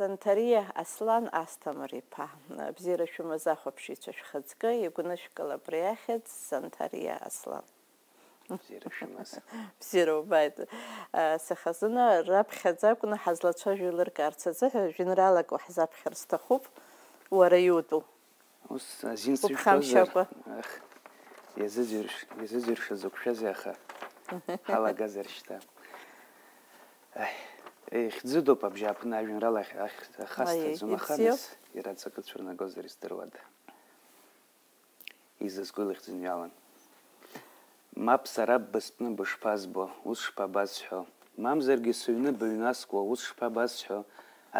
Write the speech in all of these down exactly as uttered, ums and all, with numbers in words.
Санҭариа Аслан Асҭамыр-иԥа, бзиара шәымаз ахәаԥшыҩцәа шәхаҵкы, игәнышәкыл абри ахьӡ, Санҭариа Аслан. Бзиара шәымаз. Бзиара убааит. Сыхазына раԥхьаӡа акәны ҳазлацәажәо еилыркаарц азыҳәа жәеинраалак уаҳзаԥхьар сҭахуп, уара иутәу. Ус азин сышәҭозар, уԥхамшьакәа. Ах, иазыӡырҩ-, иазыӡырҩшаз уқәшәазеи аха? Ҳалагазар шьҭа. Аи, ихьӡыдоуп абжьааԥны ажәеинраала ахь-, ахь-, ахасҭаӡом, аха ибзиоуп. Нас иара аҵакы цәырнагозар издыруада. Изызку илыхьӡын иалан. Мап, сара быстәны бышԥазбо, ус шԥабасҳәо? Мамзаргьы сыҩны быҩнаскуа, ус шԥабасҳәо?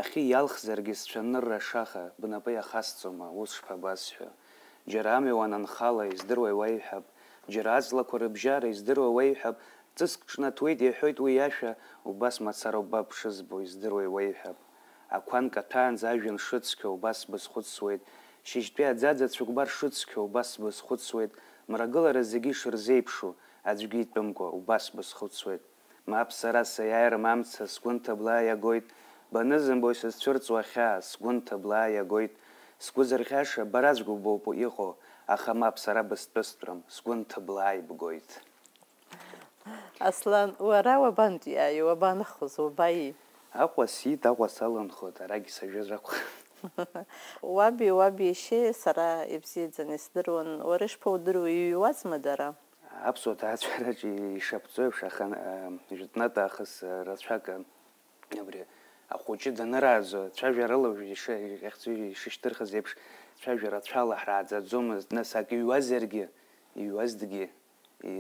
Ахьы иалхзаргьы сцәанырра шаха, бнапы иахасҵома, ус шԥабасҳәо? Џьара амҩа уананхала, издыруеи уеиҳәап, џьара аҵлақәа рыбжьара, издыруеи уеиҳәап, ҵыск ҿнаҭуеит, иҳәоит уи иашәа, убас мацара уба бшызбо, издыруеи уеиҳәап. Ақәа нкаҭәаанӡа ажәҩан шыцқьоу убас сбызхәыцуеит, шьыжьтәи аӡаӡа цәыкәбар шыцқьоу убас сбызхәыцуеит, мрагылара зегьы ишырзеиԥшу, аӡәгьы итәымкәа убас сбызхәыцуеит. Мап, сара саиааирым амца, сгәы нҭыблаа иагоит, банызымбо исызцәырҵуа ахьаа, сгәы нҭыблаа иагоит. Сгәы зырӷьаша бара аӡәк убоуп иҟоу, аха мап, сара быстәыстәрым, сгәы нҭыблаа ибгоит. Аслан, уара уабантәиааи, уабанхоз, уабаи? Аҟәа сиит, Аҟәа саланхоит, арагь сажәыр акәхап. Уаби, уаби иашьеи сара ибзиаӡаны исдыруан, уара ишԥаудыруеи, иҩуазма дара? Аԥсуа ҭаацәараҿы ишаԥҵо еиԥш, аха, а, жәытәнатә аахыс, а, рацәак, а, абри ахәыҷы данырааӡо, цәажәарала уажә иша-, иахьӡу ишышьҭырхыз еиԥш, цәажәа рацәала ҳрааӡаӡомызт, нас ак иҩуазаргьы, иҩуазҭгьы,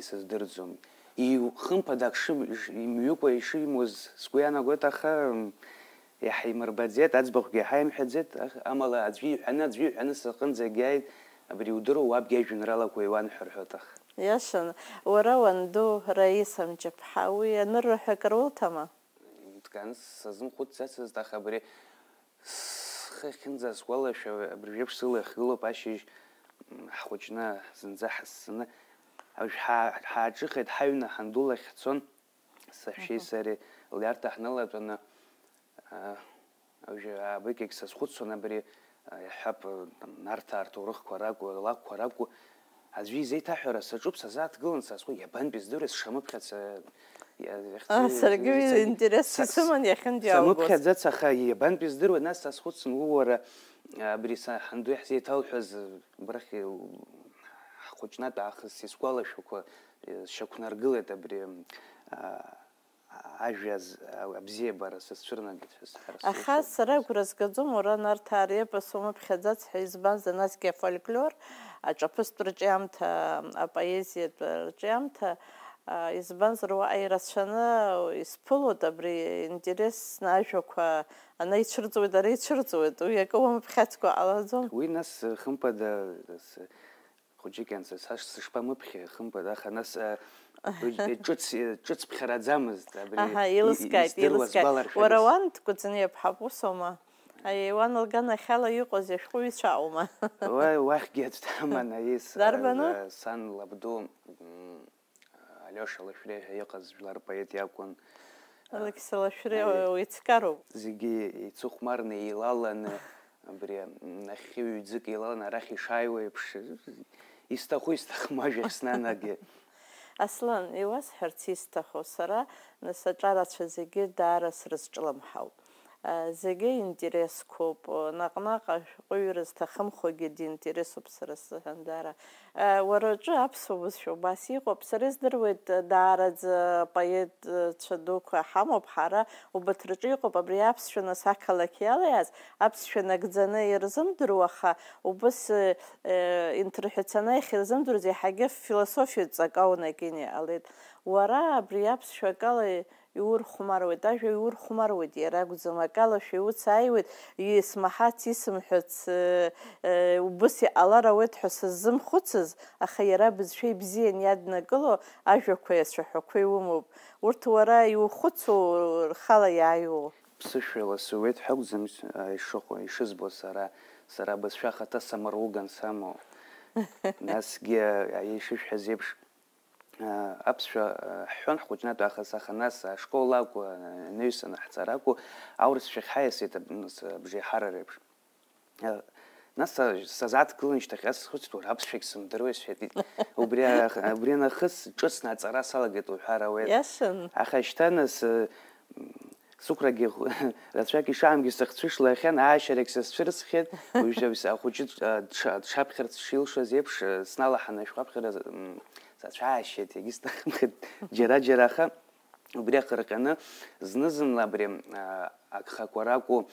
исыздырӡом. Иу-, хымԥада ак шым-, ш-, имҩыкәа ишимуаз сгәы иаанагоит, аха, м, иаҳа имырбаӡеит, аӡбахәгьы иаҳа имҳәаӡеит, ах-, амала аӡәы иҳәаны, аӡәы иҳәаны сыҟынӡагь иааит, абри удыруа уабгьы ажәеинраалақәа иуанҳәар ҳәоит, аха. Иашан, уара уанду Раиса Мҷаԥҳа, уи анырра ҳәа акыр улҭама? Тканс сазымхәыцӡацызт, аха абри схы ахьынӡасгәалашәа, абыржәеиԥш сыла иахгылоуп ашьыжь, м, ҳхәыҷны зынӡа ҳассаны, уажә ҳаа-, ҳааҿыхеит, ҳаҩны ҳанду лахь ҳцон, сашьеи Аҳа. Сареи лиарҭа ҳнылатәаны, а, уажә аабыкьагь сазхәыцуан абри, а, иаҳҳәап, Нарҭаа рҭоурыхқәа ракәу, лакәқәа ракәу, аӡәы изеиҭаҳәара саҿуп, сазааҭгылан, сазхәыц, иабантәи здыруеи, сшамыԥхьац, а, иа-, иахьӡу-, А, саргьы иахьӡу-, интерес са-, исыман иахьынтәи ааугоз. Самыԥхьаӡац, аха иабантәи здыруеи, нас сазхәыцын, ууара, абри са-, ҳанду иаҳзеиҭалҳәаз, абрахь, ҳхәыҷнатә аахыс исгәалашәақәа, э, сшьақәнаргылеит абри, а, ажәа з-, абзиабара сызцәырнагеит ҳәа сҳәар Аха сылшоит. Сара агәра згаӡом, уара Нарҭаа репос умыԥхьаӡац ҳәа, избанзар, насгьы афольклор, аҿаԥызтә рҿиамҭа, апоезиатә рҿиамҭа, а, избанзар, уаҟа ирацәаны исԥылоит абри интерес, ажәақәа анаицәырҵуеит, ара ицәырҵуеит, уи акы уамыԥхьацкәа ҟалаӡом. Уи нас, хымԥада, с-, Хәыҷык ианца, са сышԥамыԥхьеи, хымԥада, аха нас, а, ҿыц, ҿыцԥхьараӡамызт, абри Аҳа, и-, и-, илыскааит, издыруа илыскааит. Сгәаларшәагаз. Уара уан Кәыҵниаԥҳа усоума? Аиуан лганахьала иҟаз ашәҟәыҩҩцәа аума? Уа-, уахьгьы аӡә даман, аиеи, с-, Дарбану? А, сан лабду, м, Алиоша Лашәриа ҳәа иҟаз жәлар поет иакәын. Алықьса Лашәриа Аиеи. Уицқьароуп. Зегьы еицыхәмарны, еилаланы, абри нахьхьи ҩӡык еилаланы арахь ишааиуа еиԥш, исҭаху-исҭахым ажәахь снанагеит. Аслан, иуасҳәарц исҭаху, сара нас аҿарацәа зегьы даара срызҿлымҳауп. А, зегьы интересқәоуп, наҟ-наҟ ашәҟәыҩҩра зҭахымхогьы диинтересуп сара сзыҳәан даара. Уара уҿы аԥсуа бызшәа убас иҟоуп. Сара издыруеит, даараӡа поетцәа дуқәа ҳамоуп ҳара, убарҭ рҿы иҟоуп абри аԥсшәа нас ақалақь иалаиаз, аԥсшәа нагӡаны ирзымдыруа, аха убыс, э, инҭырҳәыцәаны иахьырзымдыруаз, иаҳагьы философиатә ҵак аунакин иҟалеит. Уара абри аԥсшәа акала Иурхәмаруеит, ажәа иурхәмаруеит, иара акәӡам, акалашәа иуцааиуеит, исмаҳац, исымҳәац, э, э, убыс иҟалар ауеит ҳәа сыззымхәыцыз, аха иара бызшәа ибзиан иаднакыло ажәақәеи ацәаҳәақәеи умоуп. Урҭ уара иухәыцу рхала иааиуоу? Ԥсышәала сыҩуеит ҳәа акәӡам, а, ишыҟоу, ишызбо сара, сара абызшәа ахаҭа самаруган самоу. Насгьы, а, ишышәҳәаз еиԥш, Аԥсшәа ҳҳәон ҳхәыҷнатә аахыс, аха нас ашкол акәу, анаҩсан аҳҵара акәу, аурысшәахь ҳаиасит аб-, нас абжеиҳарара еиԥш. Нас са-, сазааҭгылан шьҭахьҟа схәыцит, уара аԥсшәагь сымдыруеи сҳәеит. Убри аах-, убри нахыс ҿыцны аҵара салагеит уҳәар ауеит. Иашан. Аха шьҭа нас, м, сықәрагьы ӷ-, рацәак ишаамгьы сыхцәышлахьан, аашьарагь сызцәырҵхьеит, уажәы ахәыҷы д-, дша-, дшаԥхьарц шилшоз еиԥш, сналаҳаны ашәҟәаԥхьара, м, сацәаашьеит, егьысҭахымхеит џьара-џьара, аха убри ахырҟьаны зны-зынла абри, а, агхақәа ракәу,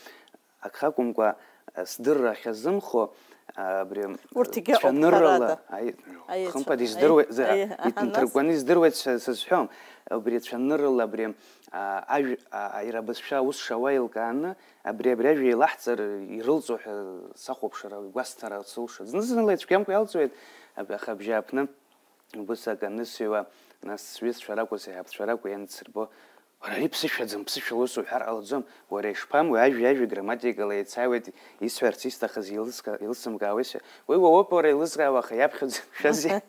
агхакәымкәа, а, сдырра ахьазымхо, а, абри, урҭ егьыҟоуп, цәаныррала, ҳәарада. Аи, аиеи, хымԥада цәа-, издыруеит, аи, за-, аи, аҳа, нас? Иҭынҭыркәкәаны издыруеит сҳәа-, сызҳәом. Абри цәаныррала абри, а, ажә-, а, а, иара абызшәа аус шауа еилкааны, абри, абри ажәа еилаҳҵар ирылҵуа ҳәа сахәаԥшыр, агәасҭара сылшоит. Зны-зынла ицәгьамкәа иалҵуеит, аб-, аха абжьааԥны. Убыс акы анысыҩуа, нас сҩызцәа ракәу, сеиҳабцәа ракәу иансырбо, уара ари ԥсышәаӡам, ԥсышәала ус уҳәар ҟалаӡом, уара ишԥамуеи, ажәа, ажәа грамматикала еицааиуеит, исҳәарц исҭахыз еилыскаа-, еилысымкаауеи сҳәа, уи уоуп уара еилызкаауа, аха иаԥхьаӡа шәази?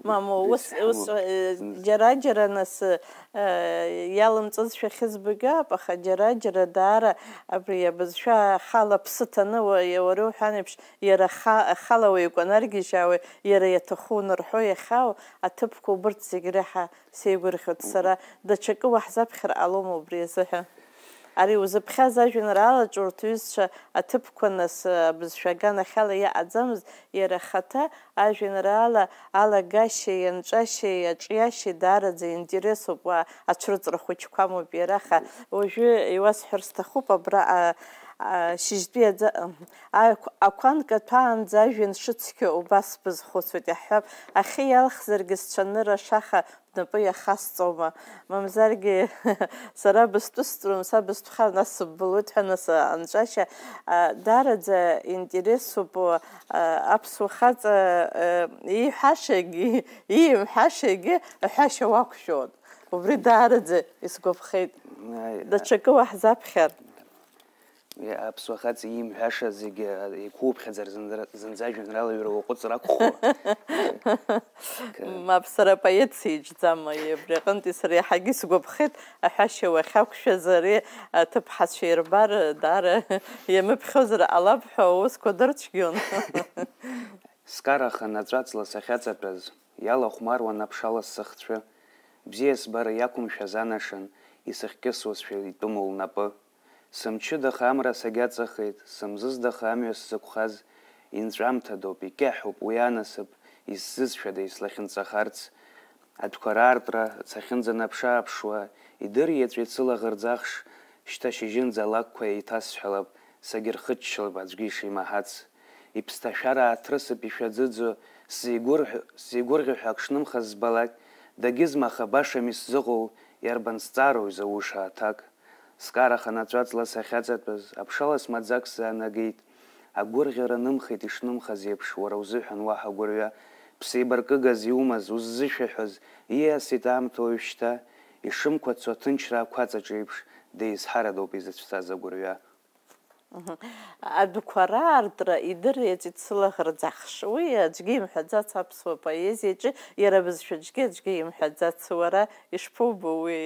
Мамоу, ус, ус, Ҳамоу. Э, џьара-џьара нас, э, иалымҵызшәа ахьызбогьы аап, аха џьара-џьара даара абри абызшәа ахала аԥсы ҭаны уа-, уара уҳәан еиԥш, иара аха-, ахала уеикәанаргьежьаауеи, иара иаҭаху унарҳәо иахьаау аҭыԥқәа убырҭ зегь реиҳа сеигәырӷьоит сара, даҽакы уаҳзаԥхьар ҟалома убри азыҳәа? Ари узыԥхьаз ажәеинраалаҿы урҭ ҩызцәа аҭыԥқәа нас, абызшәа аганахьала иаҟаӡамызт, иара ахаҭа ажәеинраала алагашьеи анҵәашьеи аҿиашьеи даараӡа интересуп, уа ацәырҵра хәыҷқәамоуп иара, аха уажәы иуасҳәар сҭахуп, абра, а, а, шьыжьтәи аӡа-, Ақә-, ақәанк аҭәаанӡа ажәҩан шыцқьоу убас бызхәыцуеит, иаҳҳәап, ахьы иалхзаргьы сцәанырра ашаха бнапы иахасҵома? Мамзаргьы сара быстәысҵәом, са быстәхар, нас сыббылуеит ҳәа, нас анҵәашьа, а, даараӡа интересуп, а, аԥсуа хаҵа, а, ииҳәашагьы, иимҳәашагьы аҳәашьа уақәшәон. Убри даараӡа исгәаԥхеит. Аи, даҽакы уаҳзаԥхьар. Аԥсуа хаҵа иимҳәаша зегьы еиқәуԥхьаӡар, зынӡа, зынӡа ажәеинраала ҩра уаҟәыҵыр акәхома? Мап, сара апоет сеиџьӡам, абри аҟынтәи сара иаҳагьы исгәаԥхеит, аҳәашьа уахьақәшәаз ари аҭыԥҳацәа ирбар, даара иамыԥхьозар ҟалап ҳәа аусқәа дырцәгьон. Скарахан аҵәаҵла сахьаҵатәаз, иалахәмаруан аԥшалас сыхцәы. Бзиа сбара иақәымшәаз анашын, исыхькьысуазшәа итәыму лнапы. Сымчыдаха амра сагьаҵахеит, сымзыздаха амҩа сзықәхаз, инҵәамҭадоуп, икьаҳәуп уи анасыԥ, исзызшәада ислахьынҵахарц? Адәқәа раартра сахьынӡанаԥшы-ааԥшуа, идыр иаҵәа ицылаӷырӡ ахш, шьҭа шьыжьынӡа алакәқәа еиҭасҳәалап, сагьырхыччалап аӡәгьы ишимаҳац. Иԥсҭашәара ааҭрысып ишәаӡыӡо, сзеигәырҳәо, сзеигәырӷьо ҳәа ак шнымхаз збалак, дагьызмаха башами сзыҟоу, иарбан зҵаароу изауша аҭак? Скарахан аҵәаҵла сахьаҵатәаз, аԥшалас маӡак сзаанагеит. Агәырӷьара нымхеит ишнымхаз еиԥш, уара узыҳәан уаҳа гәырҩа, ԥсеибаркыгас иумаз, уззышәаҳәоз, ииасит аамҭа уажәшьҭа, ишымқәацо аҭынчра ақәаҵаҿ еиԥш, деизҳарадоуп изыцәцаз агәырҩа. Мгм. Адәқәа раартра идыр иаҵит сылаӷырӡ ахш. Уи аӡәгьы имҳәаӡац аԥсуа поезиаҿы, иара абызшәаҿгьы аӡәгьы имҳәаӡац. Уара ишԥоубо уи,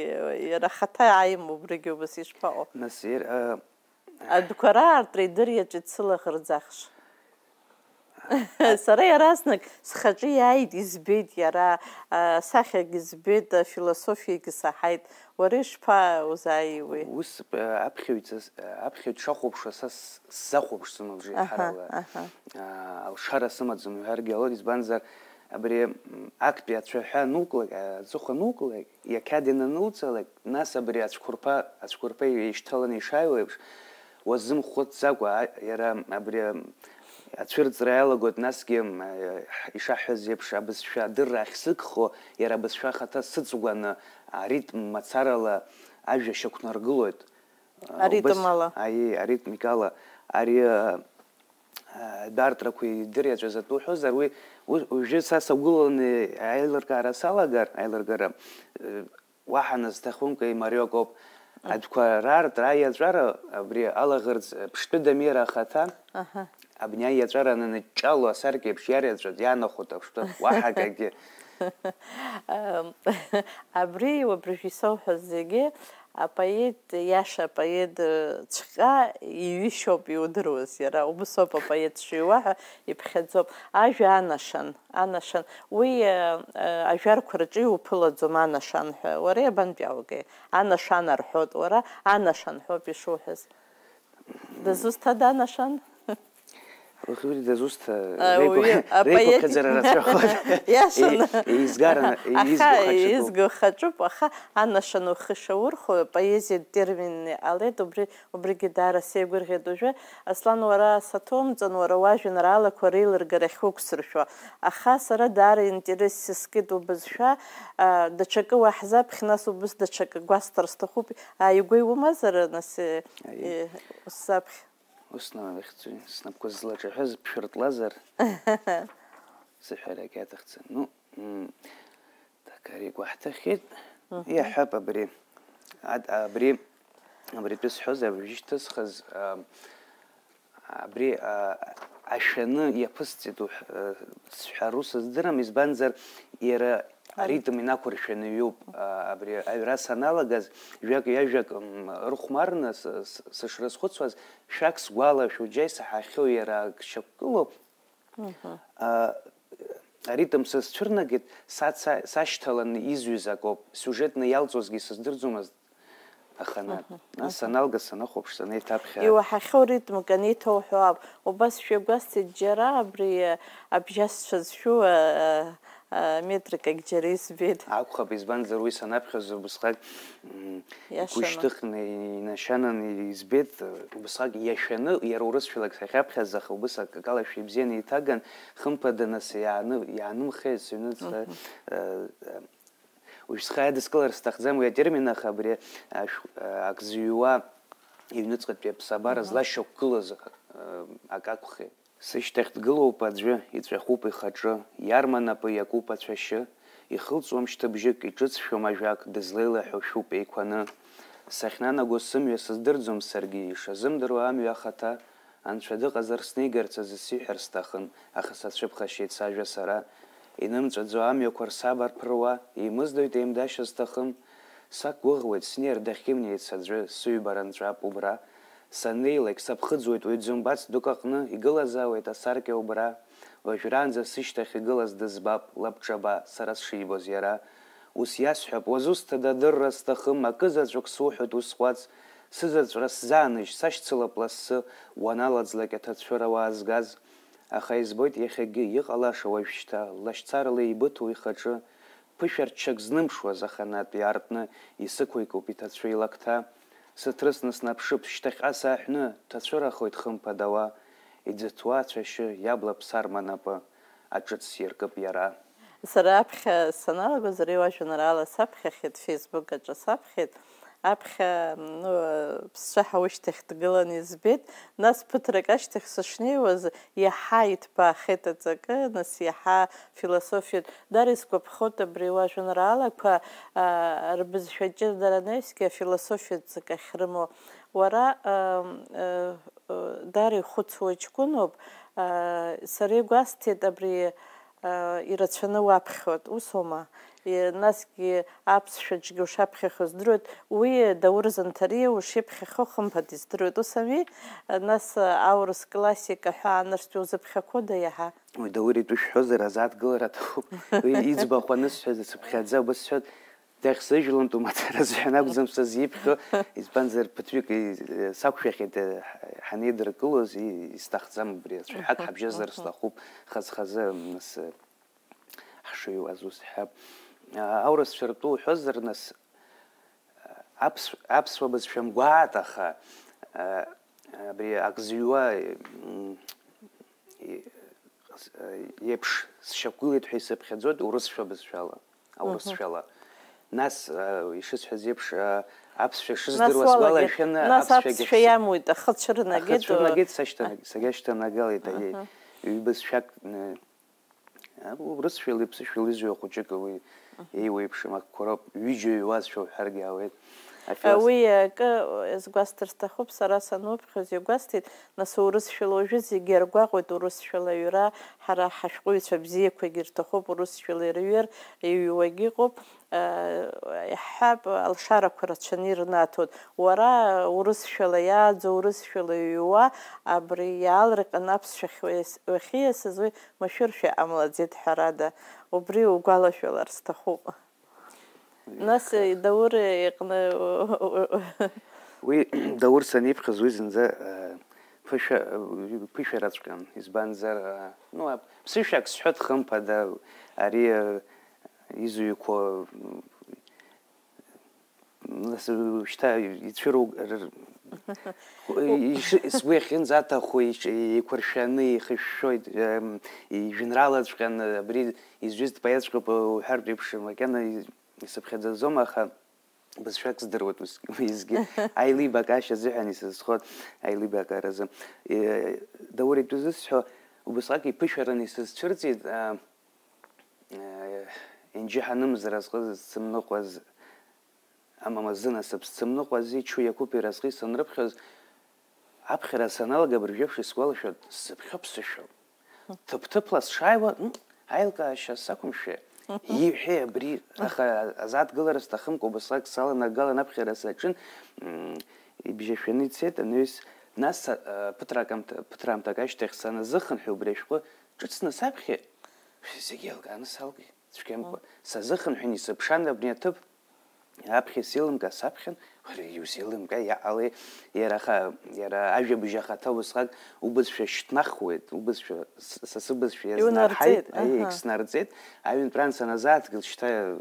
иара ахаҭа аимоу убригьы убас ишԥаҟоу? Нас ир-, а, Адәқәа раартра идыр иаҵит сылаӷырӡ ахш. Сара иаразнак схаҿы иааит, избеит иара, а, асахьагьы збеит, афилософиагьы саҳаит. Уара ишԥаузааиуеи? Ус, э, аԥхьаҩ ҵас-, э, аԥхьаҩ дшахәаԥшуа са с-, сзахәаԥшӡом абжеиҳарала. Аҳа, аҳа. А, алшара сымаӡам уҳәаргьы ҟалоит, избанзар, абри, м, актәи ацәаҳәа ануклак, а, аҵыхәа ануклак, иақьад ианануҵалак, нас абри ацәқәырԥа, ацәқәырԥа еишьҭаланы ишааиуа еиԥш, уазымхәыцӡакәа, а, иара абри, ацәырҵра иалагоит, насгьы, м, ишаҳҳәаз еиԥш, абызшәа адырра ахьсыгхо, иара абызшәа ахаҭа сыҵгәаны, аритм мацарала ажәа шьақәнаргылоит. Аритм Убас, ала. Аиеи, аритмикала. Ари, а, а, дартәрақәа идырҩаҵәаз атәы уҳәозар, уи, уи, уажәы са сагәылаланы аилыркаара салагар, аилыргара, э, уаҳа назҭахымкәа имариоуп. Адәқәа раартра аиаҵәара, абри алаӷырӡ, ԥштәы Дамира ахаҭа, Аҳа. Абни аиаҵәара ананыччало асаркьеиԥш иариаҵәа иаанахәоит аԥштәы, уаҳа акгьы. Ам, абри уабыржәы исоуҳәаз зегьы апоет, иаша апоет, э, цәҟьа иҩышьоуп иудыруаз иара, убыс ауп апоет шиуа ҳәа иԥхьаӡоуп. Ажәа анашан, анашан. Уи, э, э, ажәарқәа рҿы иуԥылаӡом анашан ҳәа. Уара иабантәи иааугеи? Анашан рҳәоит, уара анашан ҳәоуп ишуҳәаз. Дызусҭада анашан? Уи дызусҭа, Э, реиқәа-, уи апоет реиқәыԥхьаӡара рацәахоит. Иашаны. Е-, еизгараны, Аха, еизгоу хаҿыку. Еизгоу хаҿуп, аха анашан ухы шаурхәо, поезиатә терминны иҟалеит, убри, убригьы даара сеигәырӷьеит уажәы. Аслан, уара саҭоумҵан, уара уажәеинраалақәа реилыргарахь уқәсыршәо. Аха сара даара интерес сыскит убызшәа, а, даҽакы уаҳзаԥхь, нас убыс даҽакы гәасҭар сҭахуп, ааигәа иумазар, нас, э, Аиеи. Э, усзаԥхь. Ус наихьӡоит, снапқәа злаҿаҳәаз ԥшәыртлазар, сыҳәарагьы аҭахӡам. Ну, м, так, ари игәаҳҭахьеит. Мгм. Иаҳҳәап абри. Ад-, абри, абритәы сҳәозар, абри шьҭысхыз, а, абри, а, ашәаны иаԥысҵеит уҳ-, а, сҳәару сыздырам, избанзар, иара Ан- аритм инақәыршәаны иҩуп. А, абри аҩра саналагаз, жәак-ҩажәак, м, рыхәмарны с-, с-, сышрызхәыцуаз, шәак сгәалашәо, џьа исаҳахьоу иара ак шьақәгылоуп. Мгм. А, аритм сызцәырнагеит, саца-, сашьҭаланы изҩыз акоуп. Сиужетны иалҵуазгьы сыздырӡомызт, аха на-, Мгм, нас мгм. Саналга, санахәаԥш, санеиҭаԥхьа. Иуаҳахьоу ритмк анеиҭоуҳәо ауп. Убас шәагәасҭеит, џьара абри, а, абжьасцәа зшәу, а, а, метрикагь џьара избеит. Акәхап, избанзар, уи санаԥхьоз убысҟак, м, Иашаны. Игәышьҭыхны, инашьананы избеит, убысҟак иашәаны, иара урысшәалак сахьаԥхьаз, аха убыс акалашәа ибзианы еиҭаган, хымԥада, нас, иааны-, иаанымхеит сыҩныҵҟа, Мгм. Э, э, уажә схы иадыскылар сҭахӡам уи атермин, аха абри ашә-, э, ак зыҩуа иҩныҵҟатәи аԥсабара Мгм. Злашьақәгылаз, э, ак акәхеит. Сышьҭахь дгылоуп аӡәы, иҵәахуп ихаҿы, иарма напы иакуп ацәашьы, ихылҵуам шьҭыбжьык, иҿыцшәом ажәак, дызлеилаҳәо шәуп еиқәаны. Сахьнанаго сымҩа сыздырӡом саргьы, ишазымдыруа амҩа ахаҭа, Анцәа дыҟазар снигарц азы сиҳәар сҭахын, аха сацәыԥхашьеит сажәа сара. Инымҵәаӡо амҩақәа рсаба рԥыруа, еимыздоит еимдашьа зҭахым. Сақәгәыӷуеит, снеир дахьымнеиц аӡәы, сыҩбара нҵәап убра. Саннеилак, саԥхыӡуеит уаҩ дзымбац дук аҟны, игылазаауеит асаркьа убра. Уажәраанӡа сышьҭахь игылаз дызбап, лабҿаба, сара сшибоз иара. Ус иасҳәап, уазусҭада адырра зҭахым, акы заҵәык суҳәоит усҟәаҵ, сызаҵәра сзааныжь, сашьцылап лассы, уаналаӡлак аҭацәыра уаазгаз. Аха избоит иахьагьы иҟалаша уажәшьҭа, лашьцарала еибыҭоу ихаҿы, ԥышәарччак знымшуаз аханатә иаартны исықәикуп иҭацәы илакҭа. Сыҭрысны снаԥшып, шьҭахьҟа сааҳәны, ҭацәырахоит хымԥада уа, иӡыҭуа ацәашьы, иабла ԥсарма напы, аҿыц сиркып иара. Сара аԥхьа саналагоз, ари уажәеинраала саԥхьахьеит, Facebook аҿы саԥхьеит. Аԥхьа, ну, сцәа ҳауышьҭахь дгыланы избеит. Нас ԥыҭрак ашьҭахь сышнеиуаз, иаҳа иҭбаахеит аҵакы, нас иаҳа философиатә. Дара исгәаԥхоит абри уажәеинраалақәа, а, рбызшәа ҷыдара анаҩсгьы афилософиатә ҵак ахьрымоу. Уара, а, а, а, дара ихәыцуа ҷкәыноуп. А, сара игәасҭеит абри, а, ирацәаны уаԥхьоит, усоума? И-, насгьы аԥсшәаҿгьы ушаԥхьахьоу здыруеит, уи Даур Занҭариа ушиԥхьахьоу хымԥада издыруеит, ус ами? Нас, а, аурыс классика ҳәа аанырцәтәи узыԥхьақәода иаҳа? Уи Даур итәы шәҳәозар, азааҭгылара аҭахуп. Уи иӡбахә анысҳәаз, ицыԥхьаӡа убас сҳәоит, дахьсыжәлантәу мацара азыҳәан акәӡам сызиԥхьо, избанзар, ԥыҭҩык и-, сақәшәахьеит, э, ҳ-, ҳанеидыркылоз, и-, исҭахӡам убри, цәаҳәак Мгм, ҳабжьазар мгм. Сҭахуп, хаз-хазы, нас, э, ҳшыҩуаз ус ҳәа. А, аурысцәа ртәы уҳәозар, нас, аԥс-, аԥсуа бызшәа мгәааит, аха, а, абри ак зыҩуа, м, и-, с-, а, еиԥш сшьақәгылеит ҳәа исыԥхьаӡоит урысшәа бызшәала, Мгм. Аурысшәала. Нас, а, ишысҳәаз еиԥш, а, аԥсшәа Нас шыздыруа уалагеит. Сгәалашәаны Нас аԥсшәагьы аԥсшәа ҳс-, иамуит, ахы цәырнагеит, ахы цәырнагеит, сашьҭанаг-, сагьа шьҭанагалеит, аиеи. Аҳа. Ҩбызшәак, ны-, а, урысшәали ԥсышәали изҩуа хәыҷык уи Аҳа. Еиуеиԥшым акқәа роуп, ҩыџьа иҩуазшәа уҳәаргьы ауеит. Афилософ. Уи акы згәасҭар сҭахуп, сара сануԥхьоз иагәасҭеит, нас урысшәала уажәы зегьы иаргәаҟуеит, урысшәала аҩра, ҳара ҳашәҟәыҩҩцәа бзиақәагьы ирҭахуп урысшәала ирҩыр, иҩуагьы ыҟоуп. Иаҳҳәап, алшарақәа рацәаны ирнаҭоит. Уара урысшәала иааӡо, урысшәала иҩуа, абри иаалырҟьаны аԥсшәахь уахьиасыз уи машәыршәа иҟамлаӡеит, ҳәарада, убри угәалашәалар сҭахуп. Нас Даур иҟны Уи Даур саниԥхьаз уи зынӡа ԥышәа ԥышәараҵәҟьан, избанзар, ну, ԥсышәак сҳәоит, хымԥада, ари изҩқәо, нас шьҭа ицәыру, сгәы иахьынӡаҭаху еиқәыршәаны ихышәшәоит, ижәеинраалаҵәҟьан абри изҩыз дпоетҵәҟьоуп уҳәартә еиԥш, макьана исыԥхьаӡаӡом, аха бызшәак здыруеит уеизгьы. Аилибакаашьа азыҳәан исызхоит, аилибакааразы. Даур итәы зысҳәо, убасҟак иԥышәаран исызцәырҵит, Енџьы ҳанымзар азҟы зцымныҟәаз, амамазы насыԥ зцымныҟәаз, ичу иақәыԥ иразҟы исанрыԥхьоз, аԥхьара саналага абыржәеиԥш исгәалашәоит, сзыԥхьо ԥсышәоуп. Ҭыԥ-ҭыԥла сшааиуа, м, аилкаашьа сақәымшәеи? Иҳәеи абри, аха азааҭгылара сҭахымкәа убасҟак саланагалан аԥхьара саҿын, м, ибжьашәаны ицеит анаҩс, нас, а, ԥыҭраамҭак ашьҭахь саназыхынҳәы убри ашәҟәы ҿыцны саԥхьеит, зегь еилкааны салгеит, цәгьамкәа. Сазыхынҳәын исыԥшан абни аҭыԥ. Аԥхьа исеилымкаа саԥхьан, уара иузеилымкааи, иаҟалеи, иара аха, иара ажәабжь ахаҭа усҟак убызшәа шьҭнахуеит, убызшәа, с-, са сыбызшәа иазнарҳаит, Иунарҵеит, аиеи, аҳа. Егьснарҵеит, аҩынтәраан саназааҭгыл шьҭа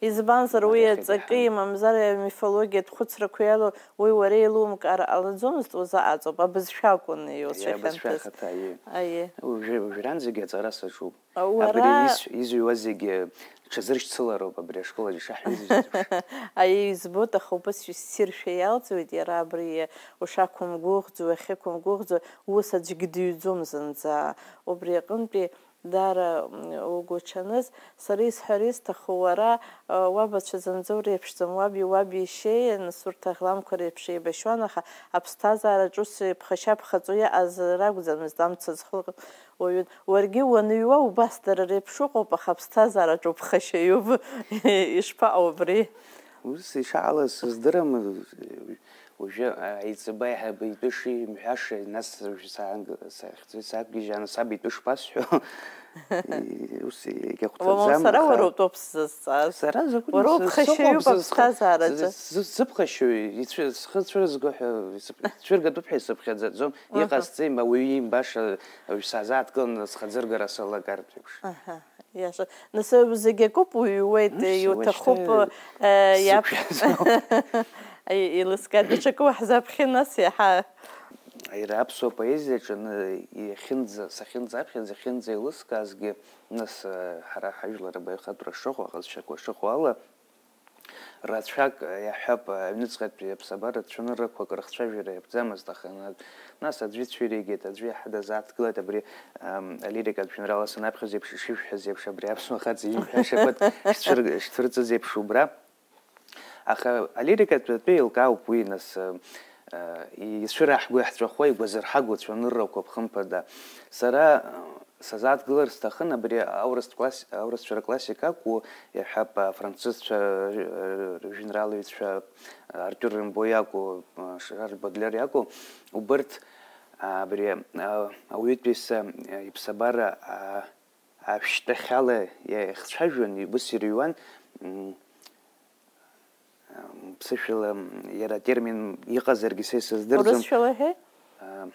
Избанзар, уи иахьагьы аҵакы ҳан- имамзар, амифологиатә хәыцрақәа иалоу, уи уара еилумкаар ҟалаӡомызт, узаҟаҵоуп, абызшәа акәын Аиеи, абызшәа иуцәахьанҭаз. Ахаҭа, аиеи. Аиеи. Уажәы, уажәраанӡагьы аҵара саҿуп. Уара Абри ис-, изыҩуа зегьы ҽазыршьцылароуп абри ашкол аҿы ишаҳҳәаз еиԥш. Аиеи, избоит, аха убасшәа ссиршәа иалҵуеит иара абри ушақәымгәыӷӡо, уахьықәымгәыӷӡо, ус аӡәгьы дыҩӡом зынӡа. Убри аҟынтәи даара, м, угәуҽаныз, сара исҳәар исҭаху, уара, а, уабацәа зынӡа уреиԥшӡам, уаби, уаби ишеи, нас урҭ аӷламқәа реиԥш еибашьуан, аха аԥсҭазаараҿ ус иԥхашьа-ԥхаҵо иҟаз ракәӡамызт, амца зхылҟьо уаҩын. Уаргьы уаныҩуа убас дара реиԥш уҟоуп, аха аԥсҭазаараҿ уԥхашьаҩуп. Ишԥаҟоу абри? Ус ишаҟалаз сыздырам, уажәы аиҵыбы аиҳабы итәы шимҳәаша, нас уажәы саанг-, сахьӡ-, сақәгьежьааны саб итәы шԥасҳәо? И-, ус егьахәҭаӡам, Уамал сара аха уара утәоуп сзызҵааз. Сара закәытә Уара сы-, уԥхашьаҩуп сыҟоуп сызхәац-, аԥсҭазаараҿы. сыз-, сыԥхашьаҩ, ицәы-, схы цәырызго ҳәа, исыԥ-, цәыргатәуп ҳәа исыԥхьаӡаӡом. Аха. Иҟасҵеи, ма уаҩы имбаша, уаҩ сазааҭгыланы схаӡыргара салагартә еиԥш. Аҳа, иаша. Нас, э, зегь акоуп, уҩуеит, Ус, э, иуҭахуп, уашьҭа э, иаԥ-, сықәшәаӡом. Ай-, еилыскаа, даҽакы уаҳзаԥхьа, нас, иаҳа. Иара аԥсуа поезиаҿы ны-, иахьынӡа, сахьынӡаԥхьаӡа, иахьынӡа еилыскаазгьы, нас, э, ҳара ҳажәлар абаҩхатәра шыҟоу, аҟазшьақәа шыҟоу ала, рацәак, э, иаҳҳәап, э, аҩныҵҟатәи аԥсабаратә цәаныррақәак рыхцәажәара иаԥӡамызт, аха на-, нас аӡәы ицәыригеит, аӡәы иаҳа дазааҭгылеит, абри, ам, алирикатә жәеинраала санаԥхьоз еиԥш, ишышәҳәаз еиԥш, абри аԥсуа хаҵа имҳәашақәа шцәыр-, шцәырҵыз еиԥш убра. Аха алирикатәи атәы еилкаауп уи, нас, э, э, ицәыраҳго, иаҳҵәахуа, игәазырҳаго цәаныррақәа, хымԥада. Сара, э, сазааҭгылар сҭахын абри аурыстә класс-, аурысцәа рклассика акәу, иаҳҳәап, афранцызцәа, э, ржәеинраалаҩцәа, Артиур Римбо иакәу, э, Шарль Бодлер иакәу, убырҭ, а, абри, а, ауаҩытәыҩса, э, иԥсабара, а, ашәтәахьала иахцәажәон, ус ирыҩуан, м, м, ԥсышәала, м, иара атермин иҟазаргьы са исыздырӡом. Урысшәала иҳәеи? А,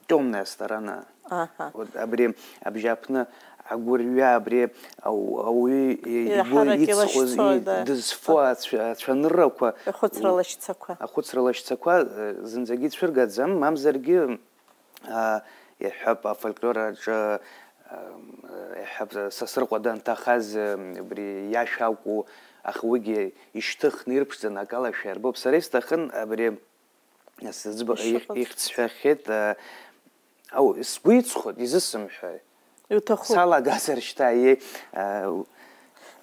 темная сторона. Аҳа. Вот абри абжьааԥны агәырҩа, абри ау-, ауаҩы и-, игәы Иаҳарак иҵхоз, илашьцо, и-, да. дызфо ацә-, ацәаныррақәа, Ахәыцра лашьцақәа. ахәыцра лашьцақәа, э, зынӡагьы ицәыргаӡам, мамзаргьы, а, иаҳҳәап, афольклор аҿы, а, иаҳҳәап, Сасрыҟәа данҭахаз, э, абри иашәа акәу, аха уигьы ишьҭыхны ирԥшӡаны акалашәа иарбоуп. Сара исҭахын абри Сыӡба-, Ишыҟаз. Ихьӡ сҳәахьеит, а, ау, сгәы иҵхоит, изысымҳәаи? Иуҭахуп. Салагазар шьҭа, иеи, а,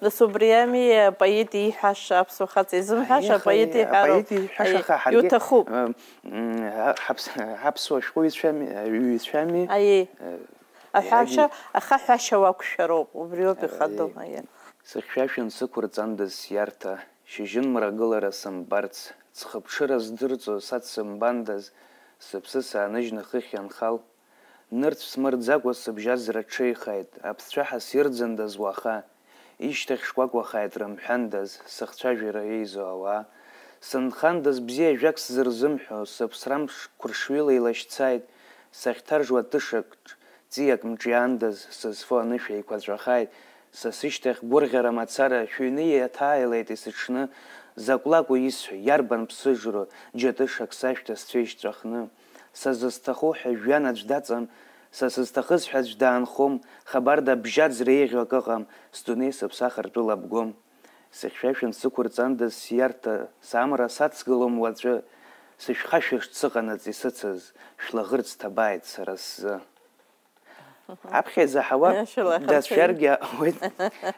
Нас убри ами апоет ииҳәаша, аԥсуа хаҵа изымҳәаша, Аиеи, апоет ииҳәароуп. Апоет ииҳәаша, Аиеи, аха ҳаргьы, иуҭахуп. М, м, ҳаԥс-, ҳаԥсуа шәҟәыҩҩцәами, ҩҩцәами? Аиеи. Э, Аҳәашьа, иагьы- аха ҳәашьа уақәшәароуп, убриоуп ихадоу, Аиеи. Аиеи. Сыхьшәашәан сықәырҵандаз сиарҭа, шьыжьын мрагылара сымбарц, ҵхыԥҽыра здырҵо са дсымбандаз, сыԥсы сааныжьны хыхь анхал, нырцә смырӡакәа сыбжьаӡра ҽеихааит, аԥсцәаҳа сирӡандаз уаха, ишьҭахь шкәакәахааит рымҳәандаз, сыхцәажәара еизо ауаа. Сынхандаз бзиа жәак сзырзымҳәо, сыԥсра мш-, қәыршҩыла илашьцааит, сахьҭаржуа тышак ҿ-, ҵиак мҿиаандаз, сызфо анышә еиқәаҵәахааит, са сышьҭахь гәырӷьара мацара шәыҩны иаҭааилеит есыҽны, закә лакәу исҳәо, иарбан ԥсыжроу, џьатышак сашәҭа сцәеижь ҵәахны. Са зысҭаху ҳәа жәҩан аӡә даҵам, са сызҭахыз ҳәа аӡә даанхом, хабарда абжьаӡра еиӷьу акы ыҟам, сдунеи сыԥсахыртәы лабгом. Сыхьшәашәан сықәырҵандаз сиарҭа, самра сацгылом уаҵәы, сышәхашәыршҭ сыҟанаҵ исыцыз, шәлаӷырӡ ҭабааит сара сзы. Аԥхьа изаҳауа Шәлаӷырӡ. Дацәшәаргьы ауеит.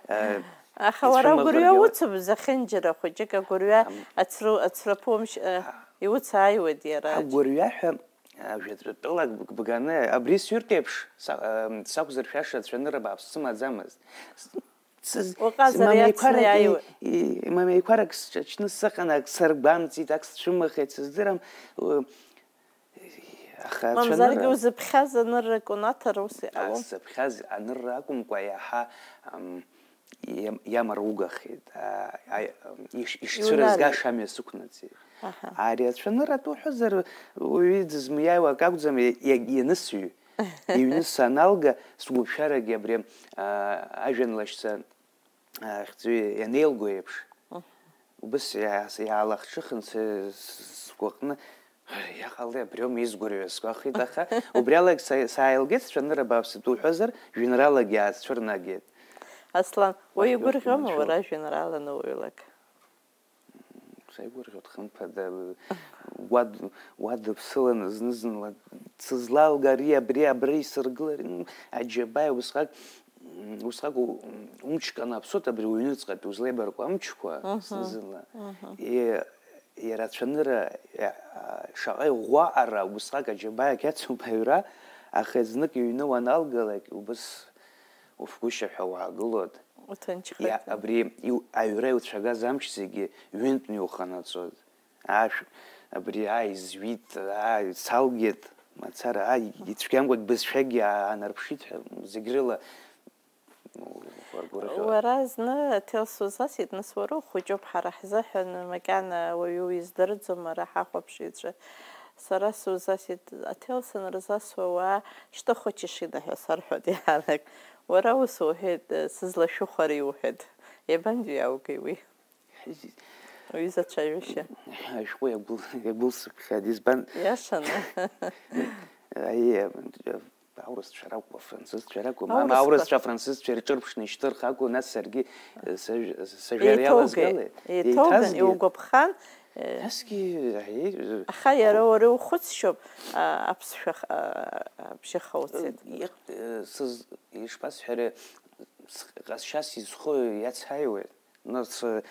Э, Аха уара ицәымӷыргьы агәырҩа ауеит. Уцуп, зехьынџьара хәыҷык агәырҩа Ам. Ацру-, ацраԥу умш-, э, А. Иуцааиуеит иара. Агәырҩа ҳәа, а, жәытәтәыла бганы, абри сҩыртә еиԥш, са-, э, сакәзар шәаша цәанырра бааԥс сымаӡамызт. С-, сыз-, Уҟазар мамеиқәарак иацны иааиуеит. И-, и-, мамеиқәарак сҿачны сыҟан, ак саргәамҵит, ак сцәымыӷхеит, сыздырам. Э, Аха Мамзаргьы ацәанырра узыԥхьаз аныррак унаҭар ус иҟалом? Сзыԥхьаз анырра акәымкәа, иаҳа, ам, иам-, иамаругахеит. А, аи-, ам, иш-, ишцәырызгаша Иунарҩ. Амҩа сықәнаҵеит. Аҳа. Ари ацәанырра атәы уҳәозар, уаҩы дызмиааиуа акы акәӡам, иа-, иа-, ианысҩы. Иҩны саналга, сгәыԥшәарагьы абри, а, ажәҩан лашьца ахьӡы ианеилго еиԥш, Мгм. Убыс иаа-, иаалахҿыхын, сы-, с-, сгәаҟны, иаҟалеи, абриоума изгәырҩо сгәахәит, аха убри алагь са-, сааилгеит, сцәанырра бааԥсит уҳәозар, жәеинраалагьы аацәырнагеит. Аслан, уи Уахь игәырӷьома дықәнаҵәо. Уара жәеинраала ануаҩлак? Саигәырӷьоит, хымԥада, уа д-, уа дыԥсыланы зны-зынла дсызлалгари, абри, абра исыргылари, м, аџьабаа, убысҟак, м, усҟак у-, м, умчқәа анаԥсоит, абри уҩныҵҟатәи узлеибарку амчқәа, Мгм. Зны-зынла. Мгм. Е-, иара ацәанырра, е-, а, шаҟа иӷәӷәа аҟара, убысҟак аџьабаа иацуп аҩра, аха знык иҩны уаналгалак, убыс уфгәышьа ҳәа уаагылоит. Уҭынчхеит. Иа-, абри иу-, аҩра иуцәагаз амч зегьы ҩынтәны иуханаҵоит. Ашә, абри, ааи, зҩит, ааи, салгеит, мацара, ааи, ицәгьамкәагь бызшәагьы аанарԥшит ҳәа, зегь рыла уаргәырӷьоит. Уара зны аҭел сузасит, нас уара ухәыҷуп, ҳара ҳзыҳәан макьана уаҩы уиздырӡом, ара ҳахәаԥшыҩцәа. Сара сузасит, аҭел санырзасуа, уаа шьҭа хәыҷ ишинаҳәа сарҳәоит иаҳарак. Уара ус уҳәеит, сызлашәыхәари уҳәеит. Иабантәи иааугеи уи? Уҩыза ацәажәашьа. Ашәҟәы иагәыл-, иагәылсыԥхьаӡеит, избан? Иашаны. Аиеи, аурысцәа ракәу, афранцызцәа ракәу? Мама, аурысқәа. Аурысцәа, афранцызцәа ирҿырԥшны ишьҭырхагоу, нас саргьы, э, сажә-, сажәара еиҭоугеит, иалазгалеит. Еиҭоуган, еиҭазгеит. Иугәаԥхан, э, Насгьы, аиеи, э, Аха иара уара иухәыцшьоуп, а, аԥсшәа х-, а, абжьы хауцеит. Э, иҟ-, э, сыз-, ишԥасҳәари, с-, ҟазшьас изхо иацааиуеит. Нас, э,